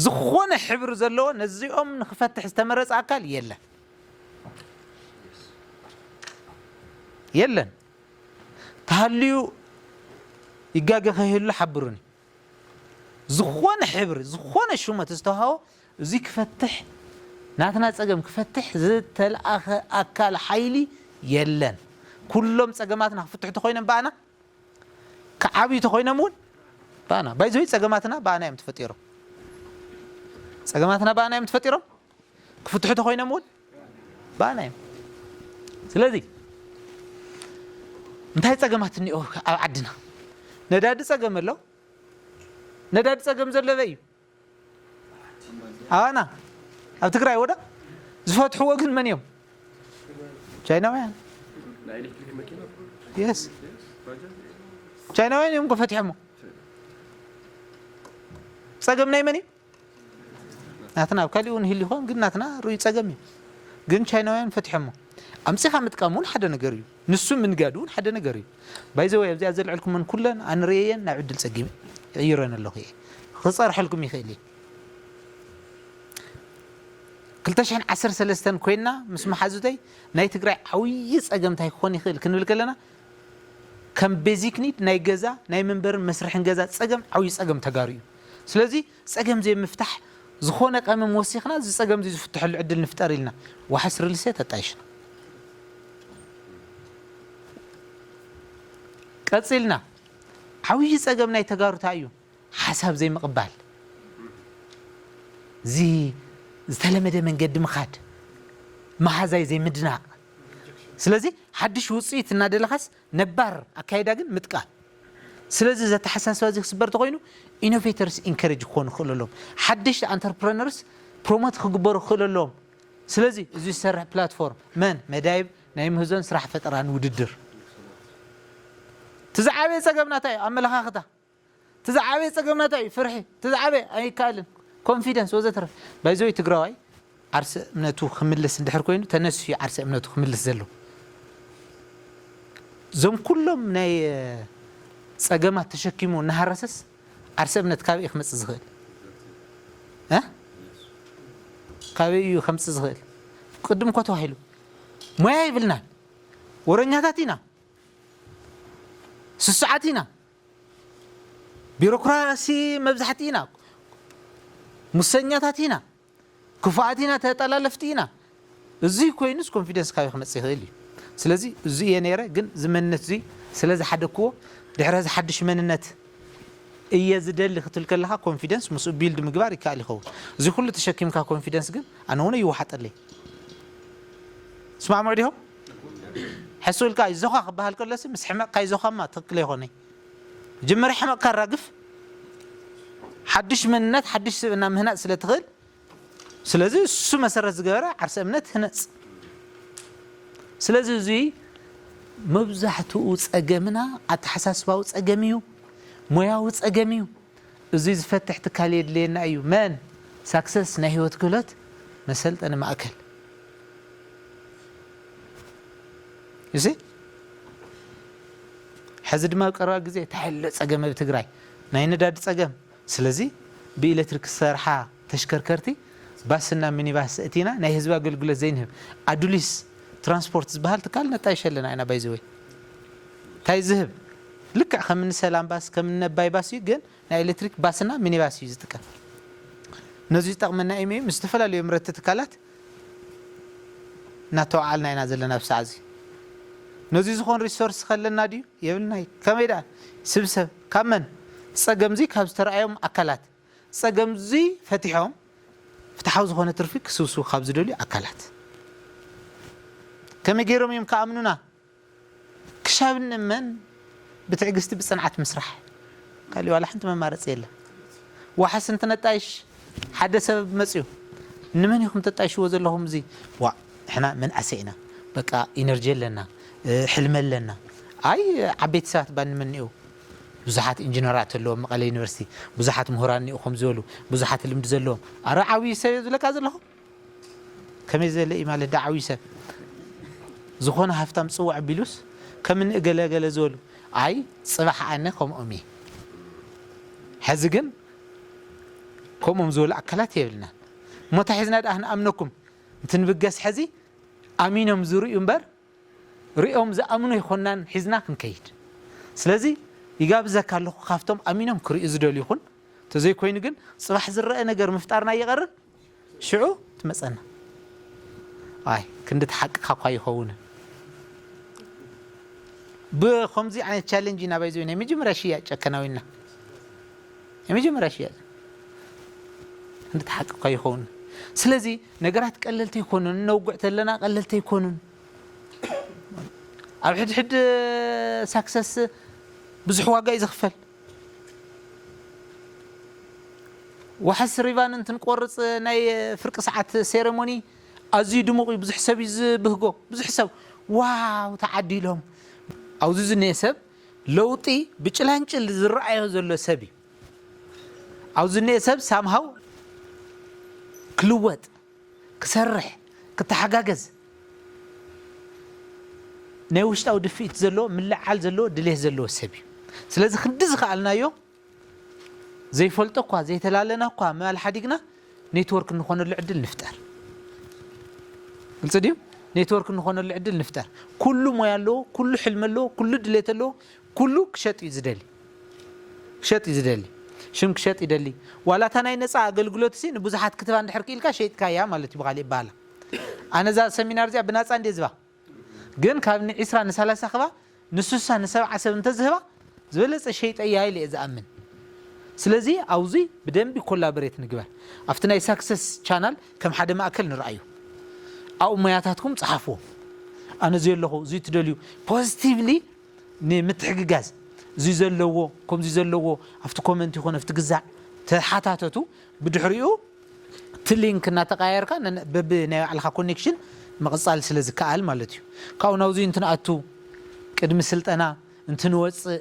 ዝኾነ ሕብሪ ዘለዎ ነዚኦም ንክፈትሕ ዝተመረፀ ኣካል የለን። የለን። ተሃልዩ ይጋገ ከይህሉ ሓብሩኒ። ዝኾነ ሕብሪ፣ ዝኾነ ሹመት ዝተዋሃቦ እዚ ክፈትሕ፣ ናትና ፀገም ክፈትሕ ዝተልኣኸ ኣካል ሓይሊ የለን። ኩሎም ፀገማትና ክፍትሑ ተኾይኖም ብኣና፣ ክዓብዩ ተኾይኖም እውን ብኣና። ባይዘወይ ፀገማትና ብኣና እዮም ተፈጢሮም። ፀገማትና ብኣና እዮም ተፈጢሮም። ክፍትሑ ተኾይኖም እውን ብኣና እዮም። ስለዚ እንታይ ፀገማት እኒኦ ኣብ ዓድና? ነዳዲ ፀገም ኣሎ። ነዳዲ ፀገም ዘለበ እዩ። ኣባና ኣብ ትግራይ ወዳ ዝፈትሕዎ ግን መን እዮም? ቻይናውያን። የስ ቻይናውያን እዮም እኮ ፈቲሖሞ። ጸገም ናይ መን እዩ? ናትና ኣብ ካሊእ እውን ይህሉ ይኸውን፣ ግን ናትና ርኡይ ጸገም እዩ። ግን ቻይናውያን ፈቲሖሞ። ኣምጺኻ ምጥቃም እውን ሓደ ነገር እዩ። ንሱ ምንጋድ እውን ሓደ ነገር እዩ። ባይዘወይ ኣብዚኣ ዘልዕልኩመን ኩለን ኣንርእየን ናብ ዕድል ጸጊም ይቕይረን ኣለኹ እየ። ክጸርሐልኩም ይኽእል እየ። ክልተ ሽሕን ዓሰርተ ሰለስተን ኮይና ምስ መሓዙተይ ናይ ትግራይ ዓብዪ ጸገም እንታይ ክኾን ይኽእል ክንብል ከለና ከም ቤዚክ ኒድ ናይ ገዛ ናይ መንበርን መስርሕን ገዛ ጸገም ዓብዪ ጸገም ተጋሩ እዩ። ስለዚ ጸገም ዘይምፍታሕ ዝኾነ ቀመም ወሲኽና እዚ ጸገም እዚ ዝፍትሐሉ ዕድል ንፍጠር ኢልና ዋሕስ ሪልስቴት ኣጣይሽና። ቀጺልና ዓብዪ ጸገም ናይ ተጋሩ እንታይ እዩ? ሓሳብ ዘይምቕባል፣ እዚ ዝተለመደ መንገዲ ምኻድ፣ መሃዛይ ዘይምድናቕ። ስለዚ ሓድሽ ውፅኢት እናደለኻስ ነባር ኣካይዳ ግን ምጥቃም። ስለዚ እዚ ኣተሓሳስባ እዚ ክስበር ተኾይኑ ኢኖቬተርስ ኢንከሬጅ ክኾኑ ክኽእሉ ኣለዎም። ሓደሽቲ ኣንተርፕረነርስ ፕሮሞት ክግበሩ ክኽእሉ ኣለዎም። ስለዚ እዚ ዝሰርሕ ፕላትፎርም መን መዳይብ ናይ ምህዞን ስራሕ ፈጠራን ውድድር። እቲ ዝዓበየ ፀገምና እንታይ እዩ? ኣመለኻኽታ። እቲ ዝዓበየ ፀገምና እንታይ እዩ? ፍርሒ። እቲ ዝዓበየ ኣይከኣልን። ኮንፊደንስ ወዘተረፈ። ባይዘወይ ትግራዋይ ዓርሰ እምነቱ ክምልስ እንድሕር ኮይኑ ተነሱ እዩ ዓርሰ እምነቱ ክምልስ ዘሎ። እዞም ኩሎም ናይ እ፣ ፀገማት ተሸኪሙ እናሃረሰስ ዓርሰ እምነት ካበይ እዩ ክመፅእ ዝኽእል? እ? ካበይ እዩ ከምፅእ ዝኽእል? ቅድም እኮ ተባሂሉ ሞያ ይብልናን ወረኛታት ኢና፣ ስሱዓት ኢና፣ ቢሮክራሲ መብዛሕቲ ኢና፣ ሙሰኛታት ኢና፣ ክፉኣት ኢና፣ ተጠላለፍቲ ኢና። እዚ ኮይኑስ ኮንፊደንስ ካበይ ክመፅእ ይኽእል እዩ? ስለዚ እዚ እየ ነይረ፣ ግን እዚ መንነት እዚ ስለ ዝሓደግክዎ ድሕሪ እዚ ሓድሽ መንነት እየ ዝደሊ ክትብል ከለኻ ኮንፊደንስ ምስኡ ቢልድ ምግባር ይከኣል ይኸውን። እዚ ኩሉ ተሸኪምካ ኮንፊደንስ ግን ኣነ እውን ይወሓጠለይ። ስማዕምዑ ዲኹም? ሕስው ኢልካ ይዞኻ ክበሃል ከሎሲ ምስ ሕመቕካ ይዞኻማ ትኽክል ኣይኮነይ። መጀመርያ ሕመቕካ ኣራግፍ። ሓድሽ መንነት ሓድሽ ስብእና ምህናፅ ስለ ትኽእል ስለዚ እሱ መሰረት ዝገበረ ዓርሰ እምነት ህነፅ። ስለዚ እዚ መብዛሕትኡ ፀገምና ኣተሓሳስባዊ ፀገም እዩ፣ ሞያዊ ፀገም እዩ። እዚ ዝፈትሕ ትካል የድልየና እዩ። መን ሳክሰስ ናይ ህይወት ክህሎት መሰልጠኒ ማእከል እዚ ሕዚ ድማ ኣብ ቀረባ ግዜ ተሓሎ ፀገም ኣብ ትግራይ ናይ ነዳዲ ፀገም። ስለዚ ብኤሌክትሪክ ዝሰርሓ ተሽከርከርቲ ባስና ሚኒባስ እቲና ናይ ህዝቢ ኣገልግሎት ዘይንህብ ኣዱሊስ ትራንስፖርት ዝበሃል ትካል ነጣይሸ ኣለና ኢና። ባይዘወይ እንታይ ዝህብ ልክዕ ከምኒ ሰላም ባስ ከምኒ ነባይ ባስ እዩ፣ ግን ናይ ኤሌክትሪክ ባስና ሚኒባስ እዩ ዝጥቀም። ነዚ ዝጠቕመና ኢሜ ምስ ዝተፈላለዩ ምረቲ ትካላት እናተወዓልና ኢና ዘለና ብሰዓዚ። ነዚ ዝኾን ሪሶርስ ከለና ድዩ የብልና እዩ። ከመይ ደኣ ስብሰብ ካብ መን ጸገምዚ ካብ ዝተረኣዮም ኣካላት ጸገምዚ ፈቲሖም ፍትሓዊ ዝኾነ ትርፊ ክስብስቡ ካብ ዝደልዩ ኣካላት ከመይ ገይሮም እዮም ክኣምኑና? ክሻብ ንእመን ብትዕግስቲ ብፅንዓት ምስራሕ ካሊእ ዋላ ሓንቲ መማረፂ የለን። ዋሕስ እንትነጣይሽ ሓደ ሰብ መፅዩ ንመን ኢኹም ተጣይሽዎ ዘለኹም እዚ ዋ ንሕና መንኣሰይ ኢና በቃ ኢነርጂ ኣለና ሕልሚ ኣለና ኣይ ዓበይቲ ሰባት ባንመን እኒኡ ብዙሓት ኢንጂነራት ኣለዎም መቐለ ዩኒቨርሲቲ ብዙሓት ምሁራን እኒኡ ከም ዝበሉ ብዙሓት ልምዲ ዘለዎም ኣረ ዓብዪ ሰብ ዝብለካ ዘለኹ ከመይ ዝበለ እዩ ማለት ደዓዊ ሰብ ዝኾነ ሃፍታም ፅውዕ ቢሉስ ከም ንእገለገለ ዝበሉ ኣይ ፅባሕ ኣነ ከምኦም እየ ሕዚ ግን ከምኦም ዝበሉ ኣካላት የብልናን እሞ ታሒዝና ደኣ ንኣምነኩም እንትንብገስ ሕዚ ኣሚኖም ዝርእዩ እምበር ሪኦም ዝኣምኑ ይኾናን ሒዝና ክንከይድ ስለዚ ይጋብዘካ ኣለኹ ካብቶም ኣሚኖም ክርእዩ ዝደልዩ ይኹን ተዘይኮይኑ ግን ፅባሕ ዝረአ ነገር ምፍጣርና ይቐርብ ሽዑ ትመፀና ኣይ ክንዲ ተሓቅኻ እኳ ይኸውን ብከምዚ ዓይነት ቻለንጅ ኢና ባይዘ ናይ መጀመርያ ሽያጭ ጨከናዊና ናይ መጀመርያ ሽያጭ ክንዲ ተሓቅኻ ይኸውን ስለዚ ነገራት ቀለልቲ ኣይኮኑን ነውጉዕ ተለና ቀለልቲ ኣይኮኑን ኣብ ሕድሕድ ሳክሰስ ብዙሕ ዋጋ እዩ ዝኽፈል ዋሕስ ሪቫን እንትንቆርፅ ናይ ፍርቂ ሰዓት ሴረሞኒ ኣዝዩ ድሙቕ እዩ ብዙሕ ሰብ እዩ ዝብህጎ ብዙሕ ሰብ ዋው ተዓዲሎም። ኣብዚ ዝኒኤ ሰብ ለውጢ ብጭላንጭል ዝረኣዮ ዘሎ ሰብ እዩ። ኣብዚ ዝኒኤ ሰብ ሳምሃው ክልወጥ፣ ክሰርሕ፣ ክተሓጋገዝ ናይ ውሽጣዊ ድፍኢት ዘለዎ፣ ምልዕዓል ዘለዎ፣ ድሌት ዘለዎ ሰብ እዩ። ስለዚ ክንዲ ዝኸኣልናዮ ዘይፈልጦ እኳ ዘይተላለና እኳ ምባል ሓዲግና ኔትወርክ እንኾነሉ ዕድል ንፍጠር። ግልፂ ድዩ? ኔትወርክ እንኾነሉ ዕድል ንፍጠር። ኩሉ ሞያ ኣለዎ፣ ኩሉ ሕልሚ ኣለዎ፣ ኩሉ ድሌት ኣለዎ፣ ኩሉ ክሸጥ እዩ ዝደሊ። ክሸጥ እዩ ዝደሊ። ሽም ክሸጥ ይደሊ። ዋላ እታ ናይ ነፃ ኣገልግሎት ሲ ንብዙሓት ክትባ እንድሕር ክኢልካ ሸይጥካያ ማለት እዩ ብኻሊእ ይበሃላ። ኣነ እዛ ሰሚናር እዚኣ ብናፃ እንደ ዝባ ግን ካብ ን20 ን30 ክባ ን60 ን70 ሰብ እንተዝህባ ዝበለፀ ሸይጠያ ኢለ እየ ዝኣምን። ስለዚ ኣብዚ ብደንቢ ኮላቦሬት ንግበር። ኣብቲ ናይ ሳክሰስ ቻናል ከም ሓደ ማእከል ንርኣዩ። ኣብኡ ሞያታትኩም ፀሓፍዎም። ኣነ እዚ ኣለኹ እዚ ትደልዩ ፖዚቲቭሊ ንምትሕግጋዝ እዚ ዘለዎ ከምዚ ዘለዎ ኣብቲ ኮመንት ይኹን ኣብቲ ግዛዕ ተሓታተቱ። ብድሕሪኡ እቲ ሊንክ እናተቀያየርካ ነን- በብ ናይ ባዕልኻ ኮኔክሽን ምቕፃል ስለ ዝከኣል ማለት እዩ። ካብኡ ናብዚ እንትንኣቱ ቅድሚ ስልጠና እንትንወፅእ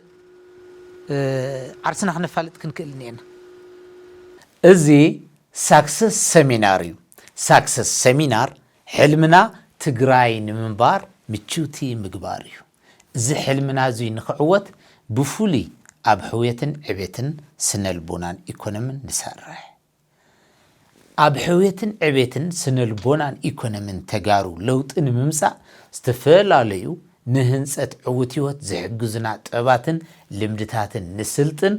እ፣ ዓርስና ክነፋልጥ ክንክእል እኒኤና። እዚ ሳክሰስ ሰሚናር እዩ። ሳክሰስ ሰሚናር ሕልምና ትግራይ ንምንባር ምችውቲ ምግባር እዩ። እዚ ሕልምና እዙይ ንክዕወት ብፍሉይ ኣብ ሕውየትን ዕቤትን ስነልቦናን ኢኮኖምን ንሰርሕ። ኣብ ሕውየትን ዕቤትን ስነልቦናን ኢኮኖምን ተጋሩ ለውጢ ንምምፃእ ዝተፈላለዩ ንህንፀት ዕዉት ህይወት ዝሕግዙና ጥበባትን ልምድታትን ንስልጥን፣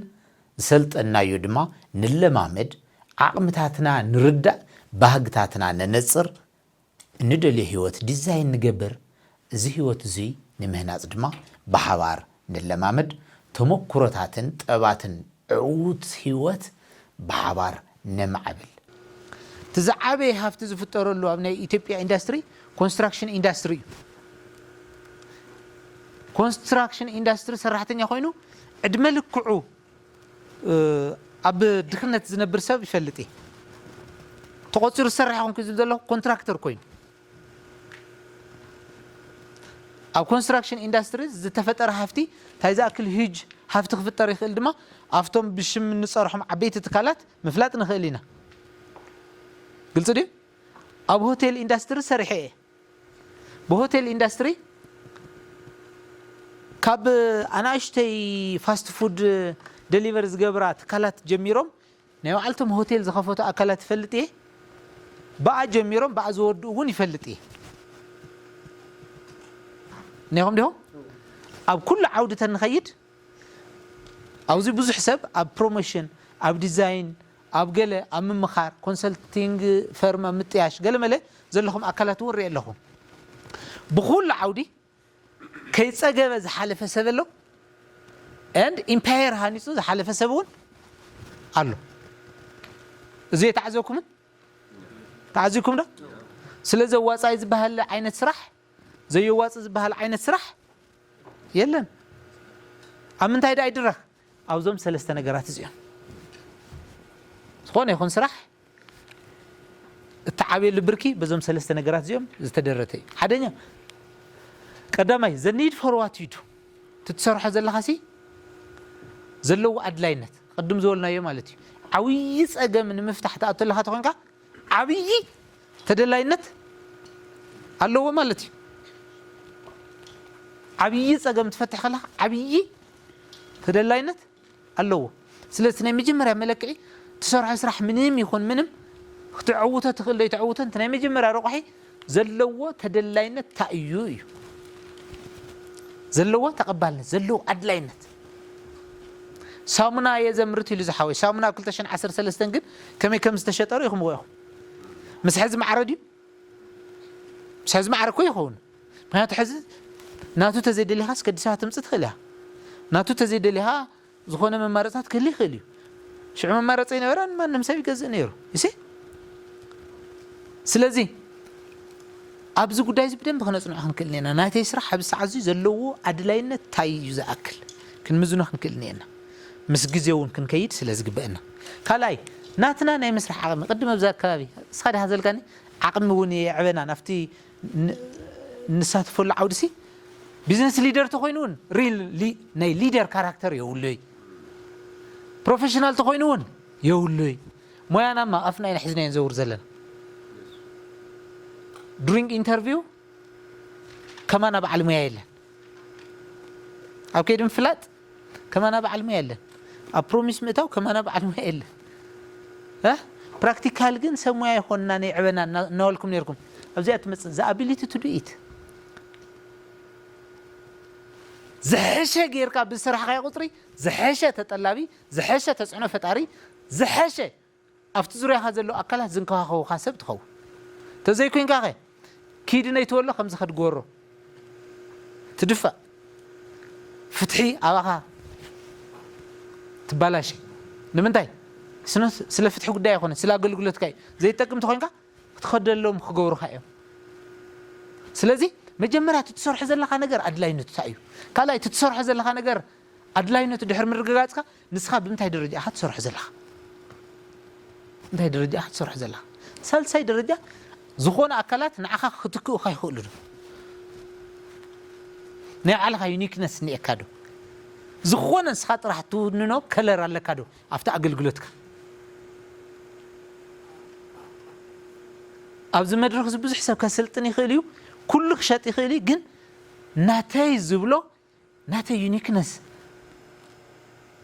ዝሰልጠናዮ ድማ ንለማመድ፣ ዓቕምታትና ንርዳእ፣ ባህግታትና ነነፅር፣ እንደልዮ ህይወት ዲዛይን ንገብር። እዚ ህይወት እዙይ ንምህናፅ ድማ ብሓባር ንለማመድ፣ ተመኩሮታትን ጥበባትን ዕዉት ህይወት ብሓባር ነማዕብል። እቲ ዝዓበየ ሃፍቲ ዝፍጠረሉ ኣብ ናይ ኢትዮጵያ ኢንዳስትሪ ኮንስትራክሽን ኢንዳስትሪ እዩ። ኮንስትራክሽን ኢንዳስትሪ ሰራሕተኛ ኮይኑ ዕድመ ልክዑ እ፣ ኣብ ድኽነት ዝነብር ሰብ ይፈልጥ እየ። ተቆፂሩ ዝሰርሕ ይኹን ክዝብ ዘሎ ኮንትራክተር ኮይኑ ኣብ ኮንስትራክሽን ኢንዳስትሪ ዝተፈጠረ ሃፍቲ እንታይ ዝኣክል ሂጅ ሃፍቲ ክፍጠር ይኽእል ድማ ኣብቶም ብሽም እንፀርሖም ዓበይቲ ትካላት ምፍላጥ ንኽእል ኢና። ግልፂ ድዩ? ኣብ ሆቴል ኢንዳስትሪ ሰሪሐ እየ። ብሆቴል ኢንዳስትሪ ካብ ኣናእሽተይ ፋስት ፉድ ደሊቨር ዝገብራ ትካላት ጀሚሮም ናይ ባዕልቶም ሆቴል ዝኸፈቱ ኣካላት ይፈልጥ እየ። ብኣ ጀሚሮም ብኣ ዝወድኡ እውን ይፈልጥ እየ። እኒኹም ዲኹም ኣብ ኩሉ ዓውዲ ተንኸይድ ኣብዚ ብዙሕ ሰብ ኣብ ፕሮሞሽን፣ ኣብ ዲዛይን፣ ኣብ ገለ ኣብ ምምኻር ኮንሰልቲንግ ፈርም ኣብ ምጥያሽ ገለመለ ዘለኹም ኣካላት እውን ርኢ ኣለኹ። ብኩሉ ዓውዲ ከይፀገበ ዝሓለፈ ሰብ ኣሎ and ኢምፓየር ሃኒፁ ዝሓለፈ ሰብ እውን ኣሎ። እዚ የተዓዘብኩምን ተዓዚብኩም ዶ? ስለ ዘዋፃኢ ዝበሃል ዓይነት ስራሕ ዘየዋፅ ዝበሃል ዓይነት ስራሕ የለን። ኣብ ምንታይ ዳ ይድረኽ? ኣብዞም ሰለስተ ነገራት እዚኦም ዝኾነ ይኹን ስራሕ እተዓብየሉ ብርኪ በዞም ሰለስተ ነገራት እዚኦም ዝተደረተ እዩ። ሓደኛ ቀዳማይ the need for what you do ትትሰርሖ ዘለኻሲ ዘለዎ ኣድላይነት ቅድም ዝበልናዮ ማለት እዩ። ዓብዪ ፀገም ንምፍታሕ ትኣቱ ኣለኻ ተኾንካ ዓብዪ ተደላይነት ኣለዎ ማለት እዩ። ዓብዪ ፀገም ትፈትሕ ከለኻ ዓብዪ ተደላይነት ኣለዎ። ስለዚ ናይ መጀመርያ መለክዒ ትሰርሖ ስራሕ ምንም ይኹን ምንም ክትዕውቶ ትኽእል ዶ ይትዕውቶ እቲ ናይ መጀመርያ ረቑሒ ዘለዎ ተደላይነት እንታይ እዩ እዩ ዘለዎ ተቐባልነት ዘለዎ ኣድላይነት። ሳሙና እየ ዘምርት ኢሉ ዝሓወይ ሳሙና ኣብ 2013 ግን ከመይ ከም ዝተሸጠሩ ኢኹም ኢኹም ምስ ሕዚ ማዕረ ድዩ? ምስ ሕዚ ማዕረ እኮ ይኸውን። ምክንያቱ ሕዚ ናቱ ተዘይደሊኻ እስከ ኣዲስ ኣበባ ትምፅእ ትኽእል እያ። ናቱ ተዘይደሊኻ ዝኾነ መማረፅታት ክህል ይኽእል እዩ። ሽዑ መማረፂ ይነበረ ማንም ሰብ ይገዝእ ነይሩ። ይሲ ስለዚ ኣብዚ ጉዳይ እዚ ብደንብ ክነፅንዖ ክንክእል ኔና ናተይ ስራሕ ኣብዚ ሰዓት እዚ ዘለዎ ኣድላይነት እንታይ እዩ ዝኣክል ክንምዝኖ ክንክእል ኔና። ምስ ግዜ እውን ክንከይድ ስለ ዝግበአና ካልኣይ ናትና ናይ ምስራሕ ዓቕሚ ቅድም ኣብዚ ኣከባቢ እስኻ ዲኻ ዘልካኒ ዓቕሚ እውን የዕበና ናብቲ እንሳተፈሉ ዓውዲ ሲ ቢዝነስ ሊደር ተኮይኑ እውን ሪል ናይ ሊደር ካራክተር የብሉይ። ፕሮፌሽናል ተኮይኑ እውን የብሉይ። ሞያና ማ ኣፍና ኢና ሒዝና ንዘውር ዘለና። ዱሪንግ ኢንተርቪው ከማና በዓል ሞያ የለን። ኣብ ከይዲ ምፍላጥ ከማና በዓል ሞያ የለን። ኣብ ፕሮሚስ ምእታው ከማና በዓል ሞያ የለን። እ? ፕራክቲካል ግን ሰብ ሞያ ይኾንና፣ ነይዕበና እና- እናበልኩም ነይርኩም። ኣብዚኣ ትመፅእ the ability to do it። ዝሐሸ ጌርካ ብዝሰራሕካዮ ቁፅሪ ዝሐሸ ተጠላቢ፣ ዝሐሸ ተፅዕኖ ፈጣሪ፣ ዝሐሸ ኣብቲ ዙርያኻ ዘለዉ ኣካላት ዝንከባኸቡኻ ሰብ ትኸውን። ተዘይኮይንካ ኸ ኪድ ነይትበሎ ከምዚ ከድግበሮ ትድፋእ። ፍትሒ ኣባኻ ትባላሸ። ንምንታይ? ስለ ፍትሒ ጉዳይ ኣይኮነ፣ ስለ ኣገልግሎትካ እዩ። ዘይጠቅም ተኾይንካ ክትኸደሎም ክገብሩኻ እዮም። ስለዚ መጀመርያ እቲ ትሰርሖ ዘለኻ ነገር ኣድላይነቱ እንታይ እዩ? ካልኣይ እቲ ትሰርሖ ዘለኻ ነገር ኣድላይነቱ ድሕሪ ምርግጋፅካ ንስኻ ብምንታይ ደረጃ ኢኻ ትሰርሖ ዘለኻ? እንታይ ደረጃ ኢኻ ትሰርሖ ዘለኻ? ሳልሳይ ደረጃ ዝኾነ ኣካላት ንዓኻ ክትክኡኻ ይኽእሉ ዶ? ናይ ባዕልኻ ዩኒክነስ እኒኤካ ዶ? ዝኾነ ንስኻ ጥራሕ ትውንኖ ከለር ኣለካ ዶ ኣብቲ ኣገልግሎትካ? ኣብዚ መድረኽ እዚ ብዙሕ ሰብ ከስልጥን ይኽእል እዩ፣ ኩሉ ክሸጥ ይኽእል እዩ፣ ግን ናተይ ዝብሎ ናተይ ዩኒክነስ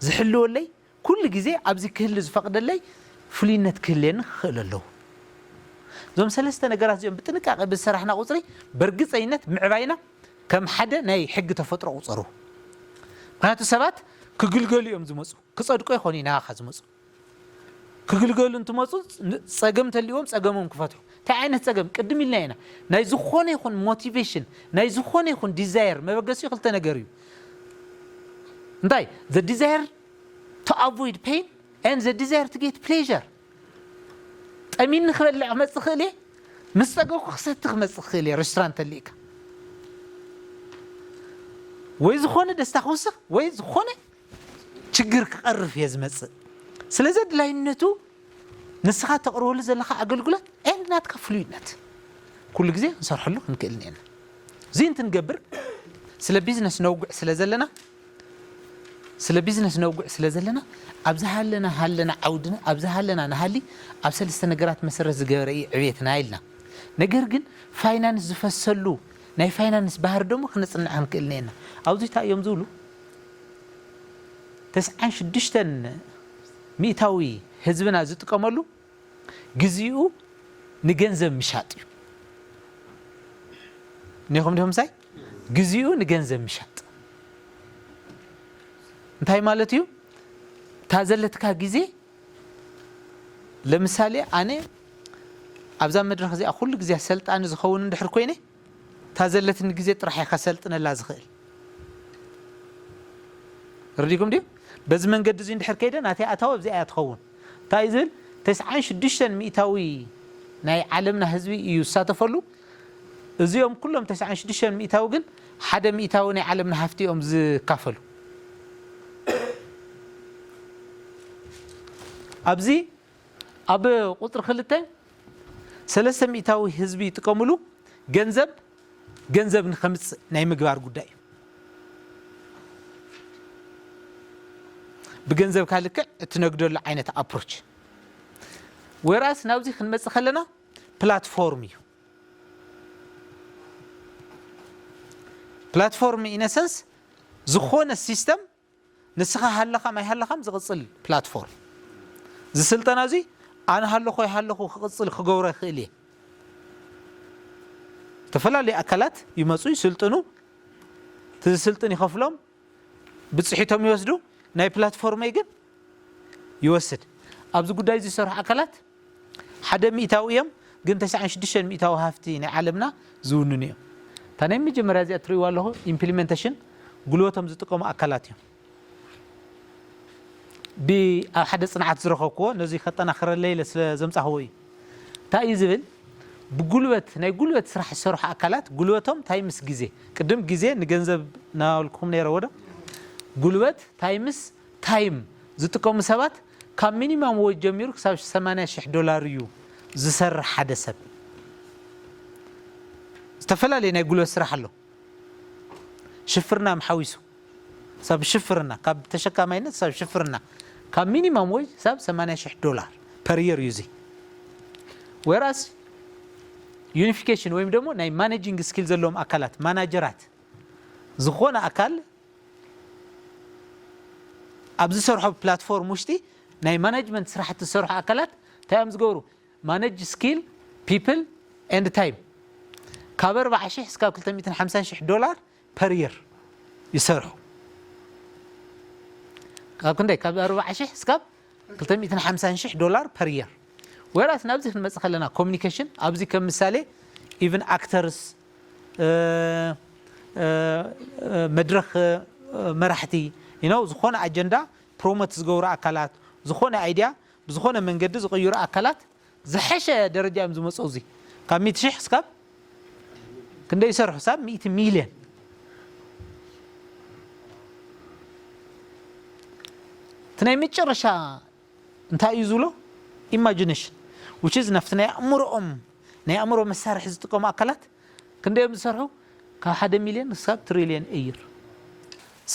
ዝሕልወለይ ኩሉ ግዜ ኣብዚ ክህሊ ዝፈቕደለይ ፍሉይነት ክህልየኒ ክኽእል ኣለዎ። እዞም ሰለስተ ነገራት እዚኦም ብጥንቃቄ ብዝሰራሕና ቁፅሪ በርግፀይነት ምዕባይና ከም ሓደ ናይ ሕጊ ተፈጥሮ ቁፀሩ። ምክንያቱ ሰባት ክግልገሉ እዮም ዝመፁ፣ ክፀድቆ ይኾኑ እዩ ናባኻ ዝመፁ። ክግልገሉ እንትመፁ ን- ፀገም ተልዎም ፀገሞም ክፈትሑ። እንታይ ዓይነት ፀገም? ቅድም ኢልና ኢና ናይ ዝኾነ ይኹን ሞቲቬሽን ናይ ዝኾነ ይኹን ዲዛየር መበገሲኡ ክልተ ነገር እዩ። እንታይ? The desire to avoid pain and the desire to get pleasure። ጠሚኒ ክበልዕ ክመፅእ ክእል እየ፣ ምስ ፀገብኩ ክሰቲ ክመፅእ ክእል እየ። ሬስቶራንት ተልእካ ወይ ዝኾነ ደስታ ክውስኽ ወይ ዝኾነ ችግር ክቐርፍ እየ ዝመፅእ። ስለዚ ኣድላይነቱ ንስኻ ተቕርበሉ ዘለኻ ኣገልግሎት ኤል ናትካ ፍሉይነት ኩሉ ግዜ ክንሰርሐሉ ክንክእል እኒአና። እዚ እንትንገብር ስለ ቢዝነስ ነውግዕ ስለ ዘለና ስለ ቢዝነስ ነውግዕ ስለ ዘለና ኣብዚ ሃለና ሃለና ዓውድና ኣብዚ ሃለና ንሃሊ ኣብ ሰለስተ ነገራት መሰረት ዝገበረ እዩ ዕብየትና ኢልና። ነገር ግን ፋይናንስ ዝፈሰሉ ናይ ፋይናንስ ባህሪ ደሞ ክነፅንዕ ክንክእል እኒአና። ኣብዚ እንታይ እዮም ዝብሉ? ተስዓን ሽዱሽተን ሚእታዊ ህዝብና ዝጥቀመሉ ግዜኡ ንገንዘብ ምሻጥ እዩ። እኒኹም ዲኹም ምሳይ? ግዜኡ ንገንዘብ ምሻጥ እንታይ ማለት እዩ? እታ ዘለትካ ግዜ ለምሳሌ ኣነ ኣብዛ መድረኽ እዚኣ ኩሉ ግዜ ሰልጣኒ ዝኸውን እንድሕር ኮይነ እታ ዘለትኒ ግዜ ጥራሕ እየ ከሰልጥነላ ዝኽእል። ረዲኩም ድዩ? በዚ መንገዲ እዚ እንድሕር ከይደ ናተይ ኣታዊ ኣብዚኣ እያ ትኸውን። እንታይ እዩ ዝብል? ተስዓን ሽዱሽተን ሚእታዊ ናይ ዓለምና ህዝቢ እዩ ዝሳተፈሉ። እዚኦም ኩሎም ተስዓን ሽዱሽተን ሚእታዊ ግን ሓደ ሚእታዊ ናይ ዓለምና ሃፍቲ እዮም ዝካፈሉ። ኣብዚ ኣብ ቁፅሪ ክልተ ሰለስተ ሚእታዊ ህዝቢ ይጥቀምሉ። ገንዘብ ገንዘብ ንኸምፅእ ናይ ምግባር ጉዳይ እዩ። ብገንዘብካ ልክዕ እትነግደሉ ዓይነት ኣፕሮች። ወይራስ ናብዚ ክንመፅእ ከለና ፕላትፎርም እዩ። ፕላትፎርም ኢነሰንስ ዝኾነ ሲስተም ንስኻ ሃለኻም ኣይሃለኻም ዝቕፅል ፕላትፎርም። እዚ ስልጠና እዚ ኣነ ሃለኹ ኣይሃለኹ ክቕፅል ክገብሮ ይኽእል እየ። ዝተፈላለዩ ኣካላት ይመፁ ይስልጥኑ፣ እቲ ዝስልጥን ይኸፍሎም፣ ብፅሒቶም ይወስዱ፣ ናይ ፕላትፎርመይ ግን ይወስድ። ኣብዚ ጉዳይ ዝሰርሑ ኣካላት ሓደ ሚእታዊ እዮም፣ ግን ተስዓን ሽዱሽተን ሚእታዊ ሃፍቲ ናይ ዓለምና ዝውንኑ እዮም። እታ ናይ መጀመርያ እዚኣ ትርእይዋ ኣለኹ ኢምፕሊመንቴሽን ጉልበቶም ዝጥቀሙ ኣካላት እዮም። ብ- ኣብ ሓደ ፅንዓት ዝረኸብክዎ ነዚ ከጠናኽረለይ ኢለ ስለ ዘምፃኽዎ እዩ። እንታይ እዩ ዝብል? ብጉልበት ናይ ጉልበት ስራሕ ዝሰርሑ ኣካላት ጉልበቶም ታይምስ ግዜ፣ ቅድም ግዜ ንገንዘብ እናበልኩም ነይረ ወዶ ጉልበት ታይምስ ታይም ዝጥቀሙ ሰባት ካብ ሚኒማም ዌጅ ጀሚሩ ክሳብ ሰማንያ ሽሕ ዶላር እዩ ዝሰርሕ ሓደ ሰብ። ዝተፈላለየ ናይ ጉልበት ስራሕ ኣሎ። ሽፍርና ምሓዊሱ ሳብ ሽፍርና ካብ ተሸካማይነት ሳብ ሽፍርና ካብ ሚኒማም ወይ ሳብ ሰማንያ ሽሕ ዶላር per year እዩ እዚ። Whereas unification ወይም ደግሞ ናይ ማኔጂንግ ስኪል ዘለዎም ኣካላት ማናጀራት ዝኾነ ኣካል ኣብ ዝሰርሖ ፕላትፎርም ውሽጢ ናይ ማናጅመንት ስራሕቲ ዝሰርሑ ኣካላት እንታይ እዮም ዝገብሩ? Manage skill, people and time ካብ ኣርባዓ ሽሕ እስካብ ክልተ ሚእትን ሓምሳን ሽሕ ዶላር per year ይሰርሑ። ካብ ክንደይ? ካብ ኣርባዓ ሽሕ እስካብ ክልተ ሚእትን ሓምሳን ሽሕ ዶላር per year። Whereas ናብዚ ክንመጽእ ከለና ኮሚኒኬሽን ኣብዚ ከም ምሳሌ even actors መድረኽ መራሕቲ you know ዝኾነ ኣጀንዳ ፕሮሞት ዝገብሩ ኣካላት ዝኾነ ኣይድያ ብዝኾነ መንገዲ ዝቕይሩ ኣካላት ዝሐሸ ደረጃ እዮም ዝመፅኡ። እዚ ካብ ሚእቲ ሽሕ እስካብ ክንደይ ይሰርሑ? ሳብ ሚእቲ ሚልዮን። እቲ ናይ መጨረሻ እንታይ እዩ ዝብሎ? ኢማጂኔሽን which is ናብቲ ናይ ኣእምሮኦም ናይ ኣእምሮ መሳርሒ ዝጥቀሙ ኣካላት ክንደይ እዮም ዝሰርሑ? ካብ ሓደ ሚልዮን እስካብ ትሪልዮን እይር።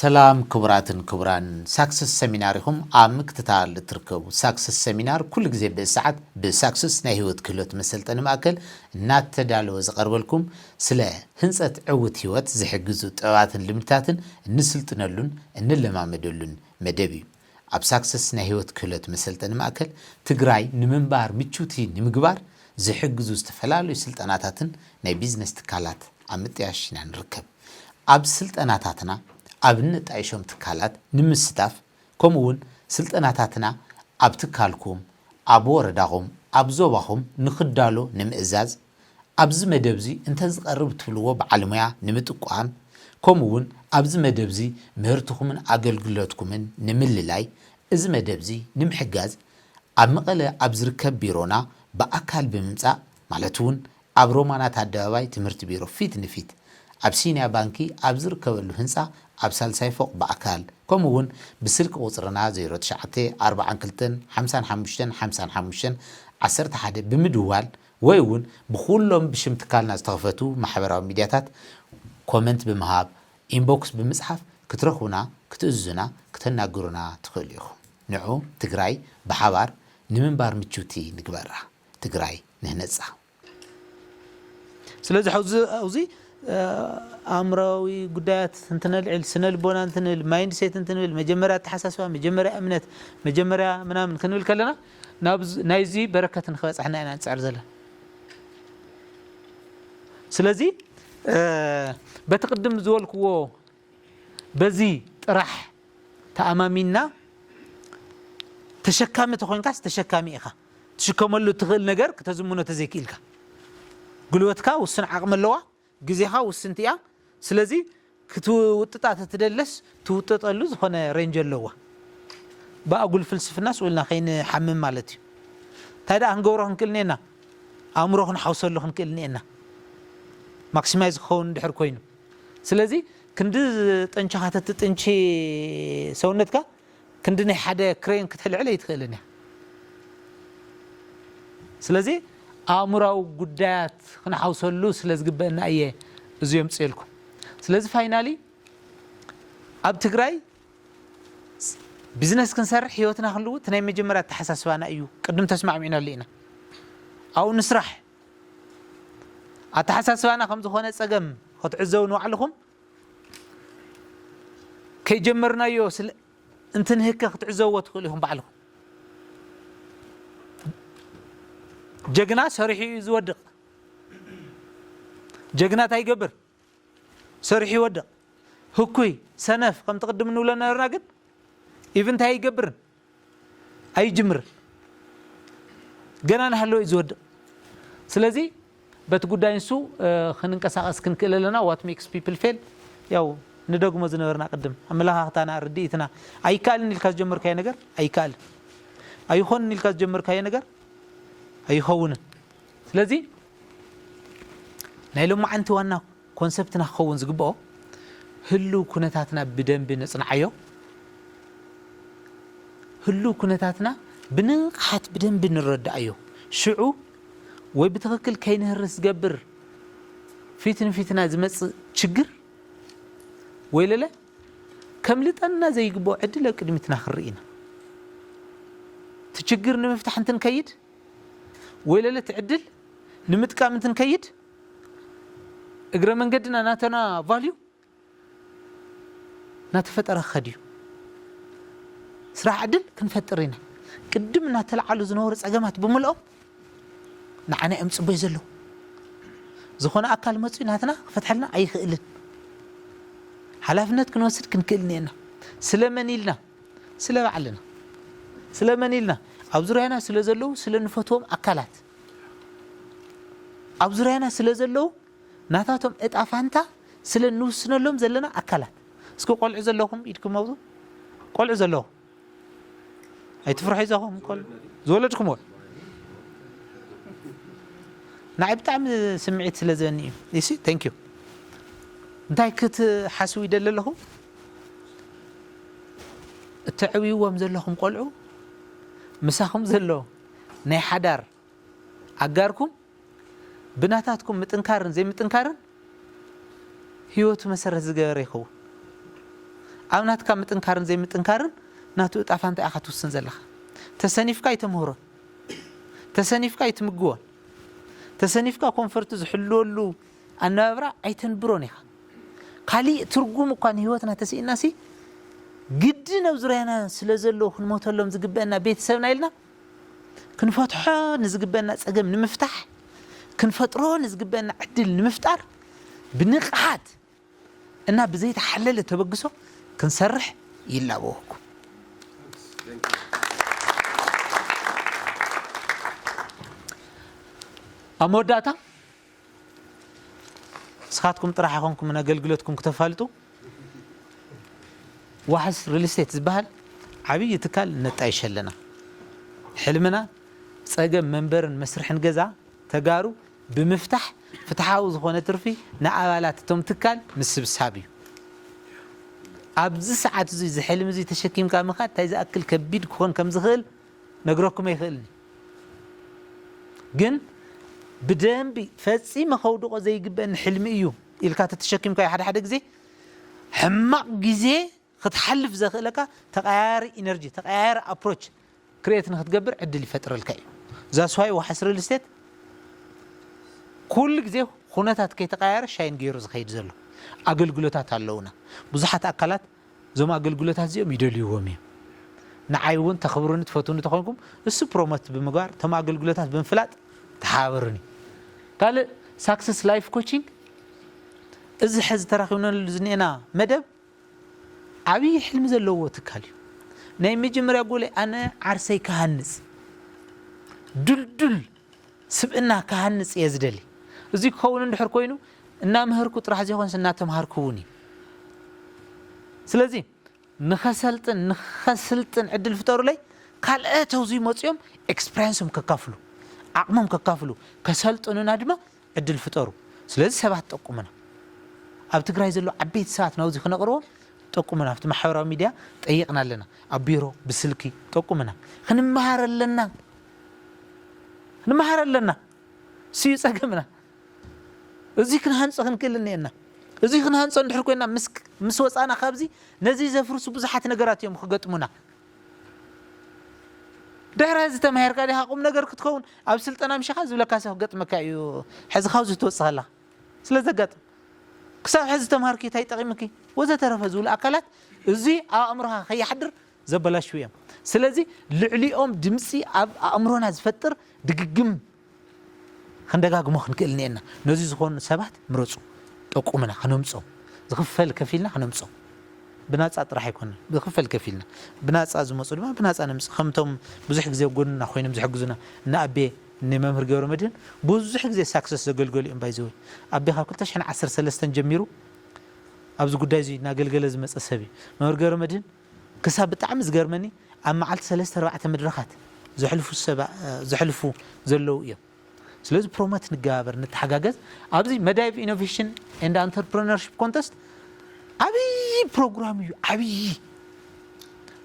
ሰላም ክቡራትን ክቡራን ሳክስስ ሰሚናር ኢኹም ኣብ ምክትታል እትርከቡ። ሳክስስ ሰሚናር ኩሉ ግዜ ብእሰዓት ብሳክስስ ናይ ህይወት ክህሎት መሰልጠኒ ማእከል እናተዳለወ ዝቐርበልኩም ስለ ህንጸት ዕውት ህይወት ዝሕግዙ ጥበባትን ልምድታትን እንስልጥነሉን እንለማመደሉን መደብ እዩ። ኣብ ሳክሰስ ናይ ህይወት ክህሎት መሰልጠኒ ማእከል ትግራይ ንምንባር ምችውቲ ንምግባር ዝሕግዙ ዝተፈላለዩ ስልጠናታትን ናይ ቢዝነስ ትካላት ኣብ ምጥያሽ ኢና ንርከብ። ኣብ ስልጠናታትና ኣብ እንጣይሾም ትካላት ንምስታፍ ከምኡ እውን ስልጠናታትና ኣብ ትካልኩም፣ ኣብ ወረዳኹም፣ ኣብ ዞባኹም ንኽዳሎ ንምእዛዝ ኣብዚ መደብ እዚ እንተዝቐርብ እትብልዎ በዓል ሞያ ንምጥቋም ከምኡ እውን ኣብዚ መደብ እዚ ምህርትኹምን ኣገልግሎትኩምን ንምልላይ እዚ መደብ እዚ ንምሕጋዝ ኣብ መቐለ ኣብ ዝርከብ ቢሮና ብኣካል ብምምፃእ ማለት እውን ኣብ ሮማናት ኣደባባይ ትምህርቲ ቢሮ ፊት ንፊት ኣብ ሲንያ ባንኪ ኣብ ዝርከበሉ ህንፃ ኣብ ሳልሳይ ፎቕ ብኣካል ከምኡ እውን ብስልኪ ቁፅርና ዜሮ ትሽዓተ ኣርባዓን ክልተን ሓምሳን ሓሙሽተን ሓምሳን ሓሙሽተን ዓሰርተ ሓደ ብምድዋል ወይ እውን ብኩሎም ብሽም ትካልና ዝተኸፈቱ ማሕበራዊ ሚድያታት ኮመንት ብምሃብ፣ ኢንቦክስ ብምፅሓፍ ክትረኽቡና፣ ክትእዝዙና፣ ክተናግሩና ትኽእሉ ኢኹም። ንዑ ትግራይ ብሓባር ንምንባር ምችውቲ ንግበራ። ትግራይ ንህነፃ። ስለዚ ሕዚ ኣብዚ ኣእምራዊ ጉዳያት እንትነልዕል ስነ ልቦና እንትንብል ማይንድሴት እንትንብል መጀመርያ ኣተሓሳስባ መጀመርያ እምነት መጀመርያ ምናምን ክንብል ከለና ናይዚ በረከት ንክበፅሐና ኢና ንፅዕር ዘለና። ስለዚ በቲ ቅድም ዝበልክዎ በዚ ጥራሕ ተኣማሚንና ተሸካሚ ተኮንካስ ተሸካሚ ኢኻ። ትሽከመሉ እትኽእል ነገር ክተዝምኖ ተዘይክኢልካ። ጉልበትካ ውሱን ዓቕሚ ኣለዋ፣ ግዜኻ ውስንቲ እያ። ስለዚ ክትውጥጣ ተትደለስ ትውጥጠሉ ዝኾነ ሬንጅ ኣለዋ። ብኣጉል ፍልስፍና ስኡ ኢልና ከይንሓምም ማለት እዩ። እንታይ ደኣ ክንገብሮ ክንክእል እኒኤና? ኣእምሮ ክንሓውሰሉ ክንክእል እኒኤና። ማክሲማይዝ ክኸውን እንድሕር ኮይኑ። ስለዚ ክንዲ ጠንችኻ ተትጥንቺ ሰውነትካ ክንዲ ናይ ሓደ ክሬን ክትሕልዕል ኣይትኽእልን እያ። ስለዚ ኣእምራዊ ጉዳያት ክንሓውሰሉ ስለ ዝግበአና እየ እዚ የምፅኤልኩም። ስለዚ ፋይናሊ ኣብ ትግራይ ቢዝነስ ክንሰርሕ ህይወትና ክንልውጥ ናይ መጀመርያ ኣተሓሳስባና እዩ። ቅድም ተስማዕሚዕናሉ ኢና። ኣብኡ ንስራሕ። ኣተሓሳስባና ከም ዝኾነ ፀገም ክትዕዘቡ ንባዕልኹም ከይጀመርናዮ ስለ እንትንህከ ክትዕዘብዎ ትኽእሉ ኢኹም ባዕልኹም። ጀግና ሰሪሑ እዩ ዝወድቕ። ጀግና እንታይ ይገብር? ሰሪሑ ይወድቕ። ህኩይ ሰነፍ ከምቲ ቅድም ንብሎ ነበርና ግን ኢቭን እንታይ ኣይገብርን ኣይጅምርን ገና እናሃለወ እዩ ዝወድቕ። ስለዚ በቲ ጉዳይ ንሱ ክንንቀሳቐስ ክንክእል ኣለና። What makes people fail ያው ንደግሞ ዝነበርና ቅድም ኣመለኻኽታና ርድኢትና ኣይከኣልን ኢልካ ዝጀመርካዮ ነገር ኣይከኣልን ኣይኾንን ኢልካ ዝጀመርካዮ ነገር ኣይኸውንን። ስለዚ ናይ ሎማዓንቲ ዋና ኮንሰፕትና ክኸውን ዝግብኦ ህልው ኩነታትና ብደንቢ ነፅንዓዮ። ህልው ኩነታትና ብንቕሓት ብደንቢ ንረድኣዮ። ሽዑ ወይ ብትኽክል ከይንህርስ ዝገብር ፊት ንፊትና ዝመጽእ ችግር ወይለለ ከምልጠና ዘይግብኦ ዕድል ኣብ ቅድሚትና ክንርኢ ኢና። እቲ ችግር ንምፍታሕ እንትንከይድ ወይለለ እቲ ዕድል ንምጥቃም እንትንከይድ እግረ መንገድና ናተና ቫልዩ እናተፈጠረ ክኸድ እዩ። ስራሕ ዕድል ክንፈጥር ኢና። ቅድም እናተለዓሉ ዝነበሩ ጸገማት ብምልኦም ንዓና እዮም ጽበዩ ዘለዉ። ዝኾነ ኣካል መጺኡ ናትና ክፈትሐልና ኣይኽእልን። ሓላፍነት ክንወስድ ክንክእል እኒአና። ስለ መን ኢልና? ስለ ባዕልና። ስለ መን ኢልና? ኣብ ዙርያና ስለ ዘለዉ፣ ስለ ንፈትዎም ኣካላት፣ ኣብ ዙርያና ስለ ዘለዉ ናታቶም እጣ ፋንታ ስለ እንውስነሎም ዘለና ኣካላት። እስኪ ቆልዑ ዘለኹም ኢድኩም ኣውፁ። ቆልዑ ዘለኹም ኣይትፍርሑ። ይዛኹም ቆልዑ ዝወለድኩም ወይ ንዓይ ብጣዕሚ ስምዒት ስለ ዝበኒ እዩ። እሺ፣ thank you። እንታይ ክትሓስቡ ይደሊ ኣለኹ? እተዕብይዎም ዘለኹም ቆልዑ ምሳኹም ዘሎ ናይ ሓዳር ኣጋርኩም ብናታትኩም ምጥንካርን ዘይምጥንካርን ህይወቱ መሰረት ዝገበረ ይኸውን። ኣብ ናትካ ምጥንካርን ዘይምጥንካርን ናቱ እጣ ፋንታ ኢኻ ትውስን ዘለኻ። ተሰኒፍካ ኣይተምህሮን፣ ተሰኒፍካ ኣይትምግቦን፣ ተሰኒፍካ ኮንፈርቱ ዝሕልወሉ ኣነባብራ ኣይተንብሮን ኢኻ። ካሊእ ትርጉም እኳ ንህይወትና ተስኢናሲ ግድን ኣብ ዙርያና ስለ ዘለዉ ክንሞተሎም ዝግበአና ቤተሰብና ኢልና ክንፈትሖ ንዝግበአና ጸገም ንምፍታሕ፣ ክንፈጥሮ ንዝግበአና ዕድል ንምፍጣር ብንቕሓት እና ብዘይተሓለለ ተበግሶ ክንሰርሕ ይላበወኩም። ኣብ መወዳእታ ንስኻትኩም ጥራሕ ኣይኮንኩምን ኣገልግሎትኩም ክተፋልጡ። ዋሕስ ሪል ስቴት ዝበሃል ዓብዪ ትካል ነጣይሽ ኣለና። ሕልምና ጸገም መንበርን መስርሕን ገዛ ተጋሩ ብምፍታሕ ፍትሓዊ ዝኾነ ትርፊ ንኣባላት እቶም ትካል ምስብሳብ እዩ። ኣብዚ ሰዓት እዚ እዚ ሕልሚ እዚ ተሸኪምካ ምኻድ እንታይ ዝኣክል ከቢድ ክኾን ከም ዝኽእል ነግረኩም ኣይኽእልን። ግን ብደንቢ ፈጺመ ከውድቆ ዘይግበአኒ ሕልሚ እዩ ኢልካ ተተሸኪምካዮ ሓደ ሓደ ግዜ ሕማቕ ግዜ ክትሓልፍ ዘኽእለካ ተቐያያሪ ኢነርጂ፣ ተቐያያሪ ኣፕሮች ክሬት ንክትገብር ዕድል ይፈጥረልካ እዩ። ዛስዋይ ዋሓስ ሪል ስቴት ኩሉ ግዜ ኩነታት ከይተቐያየረ ሻይን ገይሩ ዝኸይድ ዘሎ ኣገልግሎታት ኣለውና። ብዙሓት ኣካላት እዞም ኣገልግሎታት እዚኦም ይደልይዎም እዮም። ንዓይ እውን ተኽብሩኒ ትፈትውኒ ተኾንኩም እሱ ፕሮሞት ብምግባር እቶም ኣገልግሎታት ብምፍላጥ ተሓባበሩኒ። ካልእ ሳክሰስ ላይፍ ኮቺንግ እዚ ሕዚ ተራኺብናሉ ዝኒኤና መደብ ዓብዪ ሕልሚ ዘለዎ ትካል እዩ። ናይ መጀመርያ ጎለይ ኣነ ዓርሰይ ክሃንጽ ድልዱል ስብእና ክሃንጽ እየ ዝደሊ። እዚ ክኸውን እንድሕር ኮይኑ እናመህርኩ ጥራሕ ዘይኮንስ እናተምሃርኩ እውን እዩ። ስለዚ ንኸሰልጥን ንኸስልጥን ዕድል ፍጠሩለይ። ካልኦት ኣብዚ መፅኦም ኤክስፐሪንሶም ከካፍሉ ዓቕሞም ከካፍሉ ከሰልጥኑና ድማ ዕድል ፍጠሩ። ስለዚ ሰባት ጠቁምና። ኣብ ትግራይ ዘሎ ዓበይቲ ሰባት ናብዚ ክነቕርቦም ጠቁምና። ኣብቲ ማሕበራዊ ሚድያ ጠይቕና ኣለና። ኣብ ቢሮ ብስልኪ ጠቁምና። ክንመሃር ኣለና። ክንመሃር ኣለና። ስዩ ጸገምና። እዚ ክንሃንጾ ክንክእል እኒኤና። እዚ ክንሃንጾ እንድሕር ኮይና ምስ ወጻና ካብዚ ነዚ ዘፍርሱ ብዙሓት ነገራት እዮም ክገጥሙና። ድሕሪ ሕዚ ተማሂርካ ዲኻ ቁም ነገር ክትከውን ኣብ ስልጠና ምሻኻ ዝብለካ ሰብ ክገጥመካ እዩ። ሕዚ ካብዚ ትወጽእ ከለኻ ስለ ዘጋጥም ክሳብ ሕዚ ተምሃርኪ እንታይ ጠቒምኪ ወዘተረፈ ዝብሉ ኣካላት እዚ ኣብ ኣእምሮኻ ከይሓድር ዘበላሽው እዮም። ስለዚ ልዕሊኦም ድምፂ ኣብ ኣእምሮና ዝፈጥር ድግግም ክንደጋግሞ ክንክእል እኒኤና። ነዚ ዝኾኑ ሰባት ምረፁ፣ ጠቁምና፣ ከነምፆም ዝኽፈል ከፊልና ከነምፆም። ብናፃ ጥራሕ ኣይኮነን፣ ዝኽፈል ከፊልና ብናፃ ዝመፁ ድማ ብናፃ ነምፅእ። ከምቶም ብዙሕ ግዜ ኣብ ጎንና ኮይኖም ዝሕግዙና እነ ኣቤ እነ መምህር ገብረ መድህን ብዙሕ ግዜ ሳክሰስ ዘገልገሉ እዮም። ባይዘወይ ኣቤ ካብ ክልተ ሽሕን ዓሰርተ ሰለስተን ጀሚሩ ኣብዚ ጉዳይ እዚ እናገልገለ ዝመፀ ሰብ እዩ። መምህር ገብረ መድህን ክሳብ ብጣዕሚ ዝገርመኒ ኣብ መዓልቲ ሰለስተ ኣርባዕተ መድረኻት ዘሕልፉ ሰባ ዘሕልፉ ዘለዉ እዮም። ስለዚ ፕሮሞት ንገባበር፣ ንተሓጋገዝ። ኣብዚ መዳይቭ ኢኖቬሽን ኤንድ ኣንተርፕረነርሺፕ ኮንተስት ዓብዪ ፕሮግራም እዩ። ዓብዪ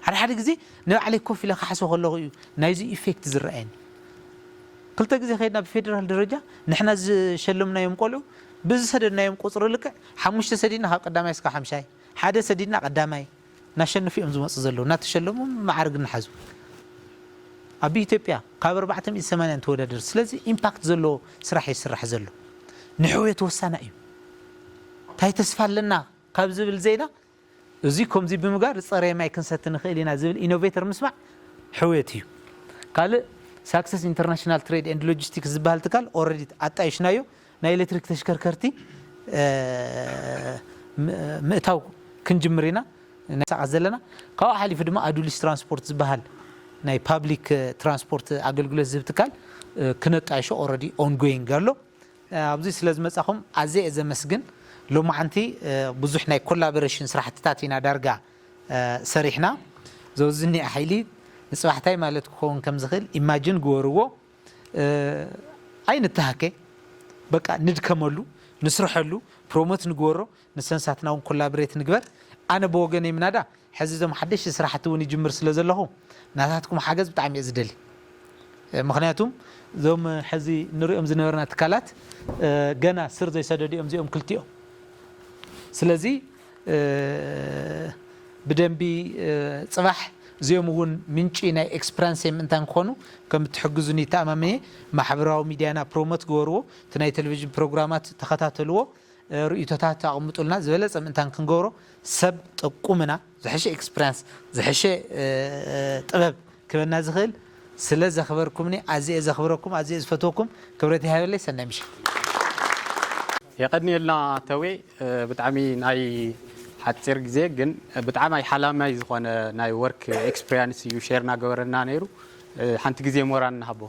ሓደ ሓደ ግዜ ንባዕለይ ኮፍ ኢለ ክሓስቦ ከለኹ እዩ ናይዚ ኢፌክት ዝረኣየኒ። ክልተ ግዜ ከይድና ብፌደራል ደረጃ ንሕና ዝሸለምናዮም ቆልዑ ብዝሰደድናዮም ቁፅሪ ልክዕ ሓሙሽተ ሰዲድና ካብ ቀዳማይ እስካብ ሓምሻይ፣ ሓደ ሰዲድና ቀዳማይ እናሸንፉ እዮም ዝመፁ ዘለዉ፣ እናተሸለሙ ማዕርግ እናሓዙ። ኣብ ኢትዮጵያ ካብ ኣርባዕተ ሚእቲ ሰማንያ ንተወዳደር። ስለዚ ኢምፓክት ዘለዎ ስራሕ ይስራሕ ዘሎ። ንሕውየት ወሳና እዩ። እንታይ ተስፋ ኣለና ካብ ዝብል ዜና፣ እዚ ከምዚ ብምግባር ዝፀረየ ማይ ክንሰቲ ንኽእል ኢና ዝብል ኢኖቬተር ምስማዕ ሕውየት እዩ። ካልእ ሳክሰስ ኢንተርናሽናል ትሬድ ኤንድ ሎጂስቲክስ ዝበሃል ትካል ኦረዲ ኣጣይሽናዮ። ናይ ኤሌክትሪክ ተሽከርከርቲ ምእታው ክንጅምር ኢና ንንቀሳቐስ ዘለና። ካብኡ ሓሊፉ ድማ ኣዱሊስ ትራንስፖርት ዝበሃል ናይ ፓብሊክ ትራንስፖርት ኣገልግሎት ዝህብ ትካል ክነጣይሾ ኦረዲ ኦንጎይንግ ኣሎ። ኣብዚ ስለ ዝመጻኹም ኣዝየ እየ ዘመስግን። ሎማዓንቲ ብዙሕ ናይ ኮላቦሬሽን ስራሕትታት ኢና ዳርጋ ሰሪሕና። ዘወዝኒ ሓይሊ ንፅባሕታይ ማለት ክኸውን ከም ዝኽእል ኢማጅን ግበርዎ። ኣይንተሃከ፣ በቃ ንድከመሉ፣ ንስርሐሉ፣ ፕሮሞት ንግበሮ፣ ንሰንሳትና እውን ኮላብሬት ንግበር። ኣነ ብወገነይ ምናዳ ሕዚ እዞም ሓደሽቲ ስራሕቲ እውን ይጅምር ስለ ዘለኹ ናታትኩም ሓገዝ ብጣዕሚ እየ ዝደሊ። ምክንያቱም እዞም ሕዚ ንሪኦም ዝነበርና ትካላት ገና ስር ዘይሰደዱ እዮም እዚኦም ክልቲኦም። ስለዚ ብደንቢ ፅባሕ እዚኦም እውን ምንጪ ናይ ኤክስፕራንስ ምእንታን ክኾኑ ከም እትሕግዙኒ ተኣማምየ። ማሕበራዊ ሚድያና ፕሮሞት ግበርዎ፣ እቲ ናይ ቴሌቪዥን ፕሮግራማት ተኸታተልዎ፣ ርእይቶታት ኣቕምጡልና፣ ዝበለፀ ምእንታን ክንገብሮ ሰብ ጠቁምና፣ ዝሐሸ ኤክስፕራንስ፣ ዝሐሸ ጥበብ ክበና ዝኽእል ስለ ዘኽበርኩምኒ ኣዝየ ዘኽብረኩም፣ ኣዝየ ዝፈትወኩም። ክብረት ይሃበለይ። ሰናይ ምሽት። የቐንየልና ተዌ። ብጣዕሚ ናይ ሓፂር ግዜ ግን ብጣዕሚ ሓላማይ ዝኾነ ናይ ወርክ ኤክስፒሪንስ እዩ ሼር ናገበረና ነይሩ። ሓንቲ ግዜ ሞራን ንሃቦ።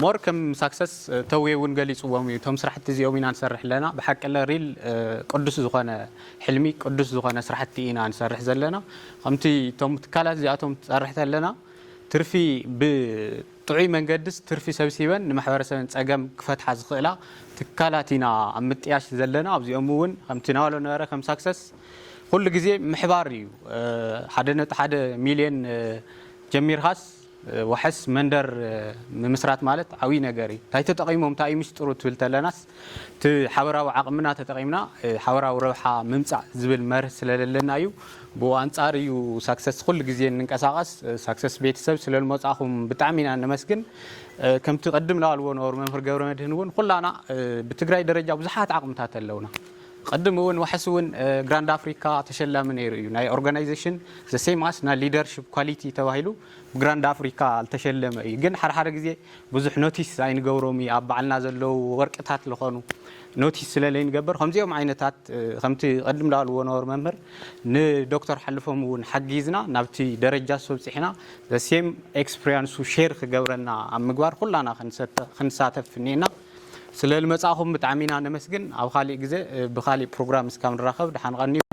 ሞር ከም ሳክሰስ ተዌ እውን ገሊፅዎም እዩ። እቶም ስራሕቲ እዚኦም ኢና ንሰርሕ ኣለና። ብሓቂ ለ ሪል ቅዱስ ዝኾነ ሕልሚ፣ ቅዱስ ዝኾነ ስራሕቲ ኢና ንሰርሕ ዘለና። ከምቲ እቶም ትካላት እዚኣቶም ትሰርሕ ተለና ትርፊ ብጥዑይ መንገድስ ትርፊ ሰብሲበን ንማሕበረሰበን ፀገም ክፈትሓ ዝኽእላ ትካላት ኢና ኣብ ምጥያሽ ዘለና። ኣብዚኦም እውን ከምቲ ናባሎ ነበረ ከም ሳክሰስ ኩሉ ግዜ ምሕባር እዩ። ሓደ ነጥቢ ሓደ ሚልዮን ጀሚርካስ ዋሕስ መንደር ምምስራት ማለት ዓብዪ ነገር እዩ። እንታይ ተጠቒሞም እንታይ እዩ ምስጢሩ ትብል ተለናስ እቲ ሓበራዊ ዓቕምና ተጠቒምና ሓበራዊ ረብሓ ምምፃእ ዝብል መርህ ስለለለና እዩ። ብኡ ኣንፃር እዩ ሳክሰስ ኩሉ ግዜ እንንቀሳቐስ። ሳክሰስ ቤተሰብ ስለልመፃኹም ብጣዕሚ ኢና ነመስግን። ከምቲ ቅድም ላባልዎ ነበሩ መምህር ገብረ መድህን እውን ኩላና ብትግራይ ደረጃ ብዙሓት ዓቕምታት ኣለውና። ቅድም እውን ዋሕስ እውን ግራንድ ኣፍሪካ ተሸላሚ ነይሩ እዩ። ናይ ኦርጋናይዜሽን ዘ ሴም ኣስ ናይ ሊደርሽፕ ኳሊቲ ተባሂሉ ብግራንድ ኣፍሪካ ዝተሸለመ እዩ። ግን ሓደ ሓደ ግዜ ብዙሕ ኖቲስ ኣይንገብሮም እዩ። ኣብ ባዕልና ዘለዉ ወርቅታት ዝኾኑ ኖቲስ ስለ ለይንገብር ከምዚኦም ዓይነታት ከምቲ ቅድም ላልዎ ነበሩ መምህር ንዶክተር ሓልፎም እውን ሓጊዝና ናብቲ ደረጃ ሶብፂሕና ዘ ሴም ኤክስፕሪንሱ ሼር ክገብረና ኣብ ምግባር ኩላና ክንሳተፍ እኒና። ስለ ልመጻኹም ብጣዕሚ ኢና ነመስግን። ኣብ ካሊእ ግዜ ብካሊእ ፕሮግራም እስካብ ንራኸብ ደሓን ቀንዩ።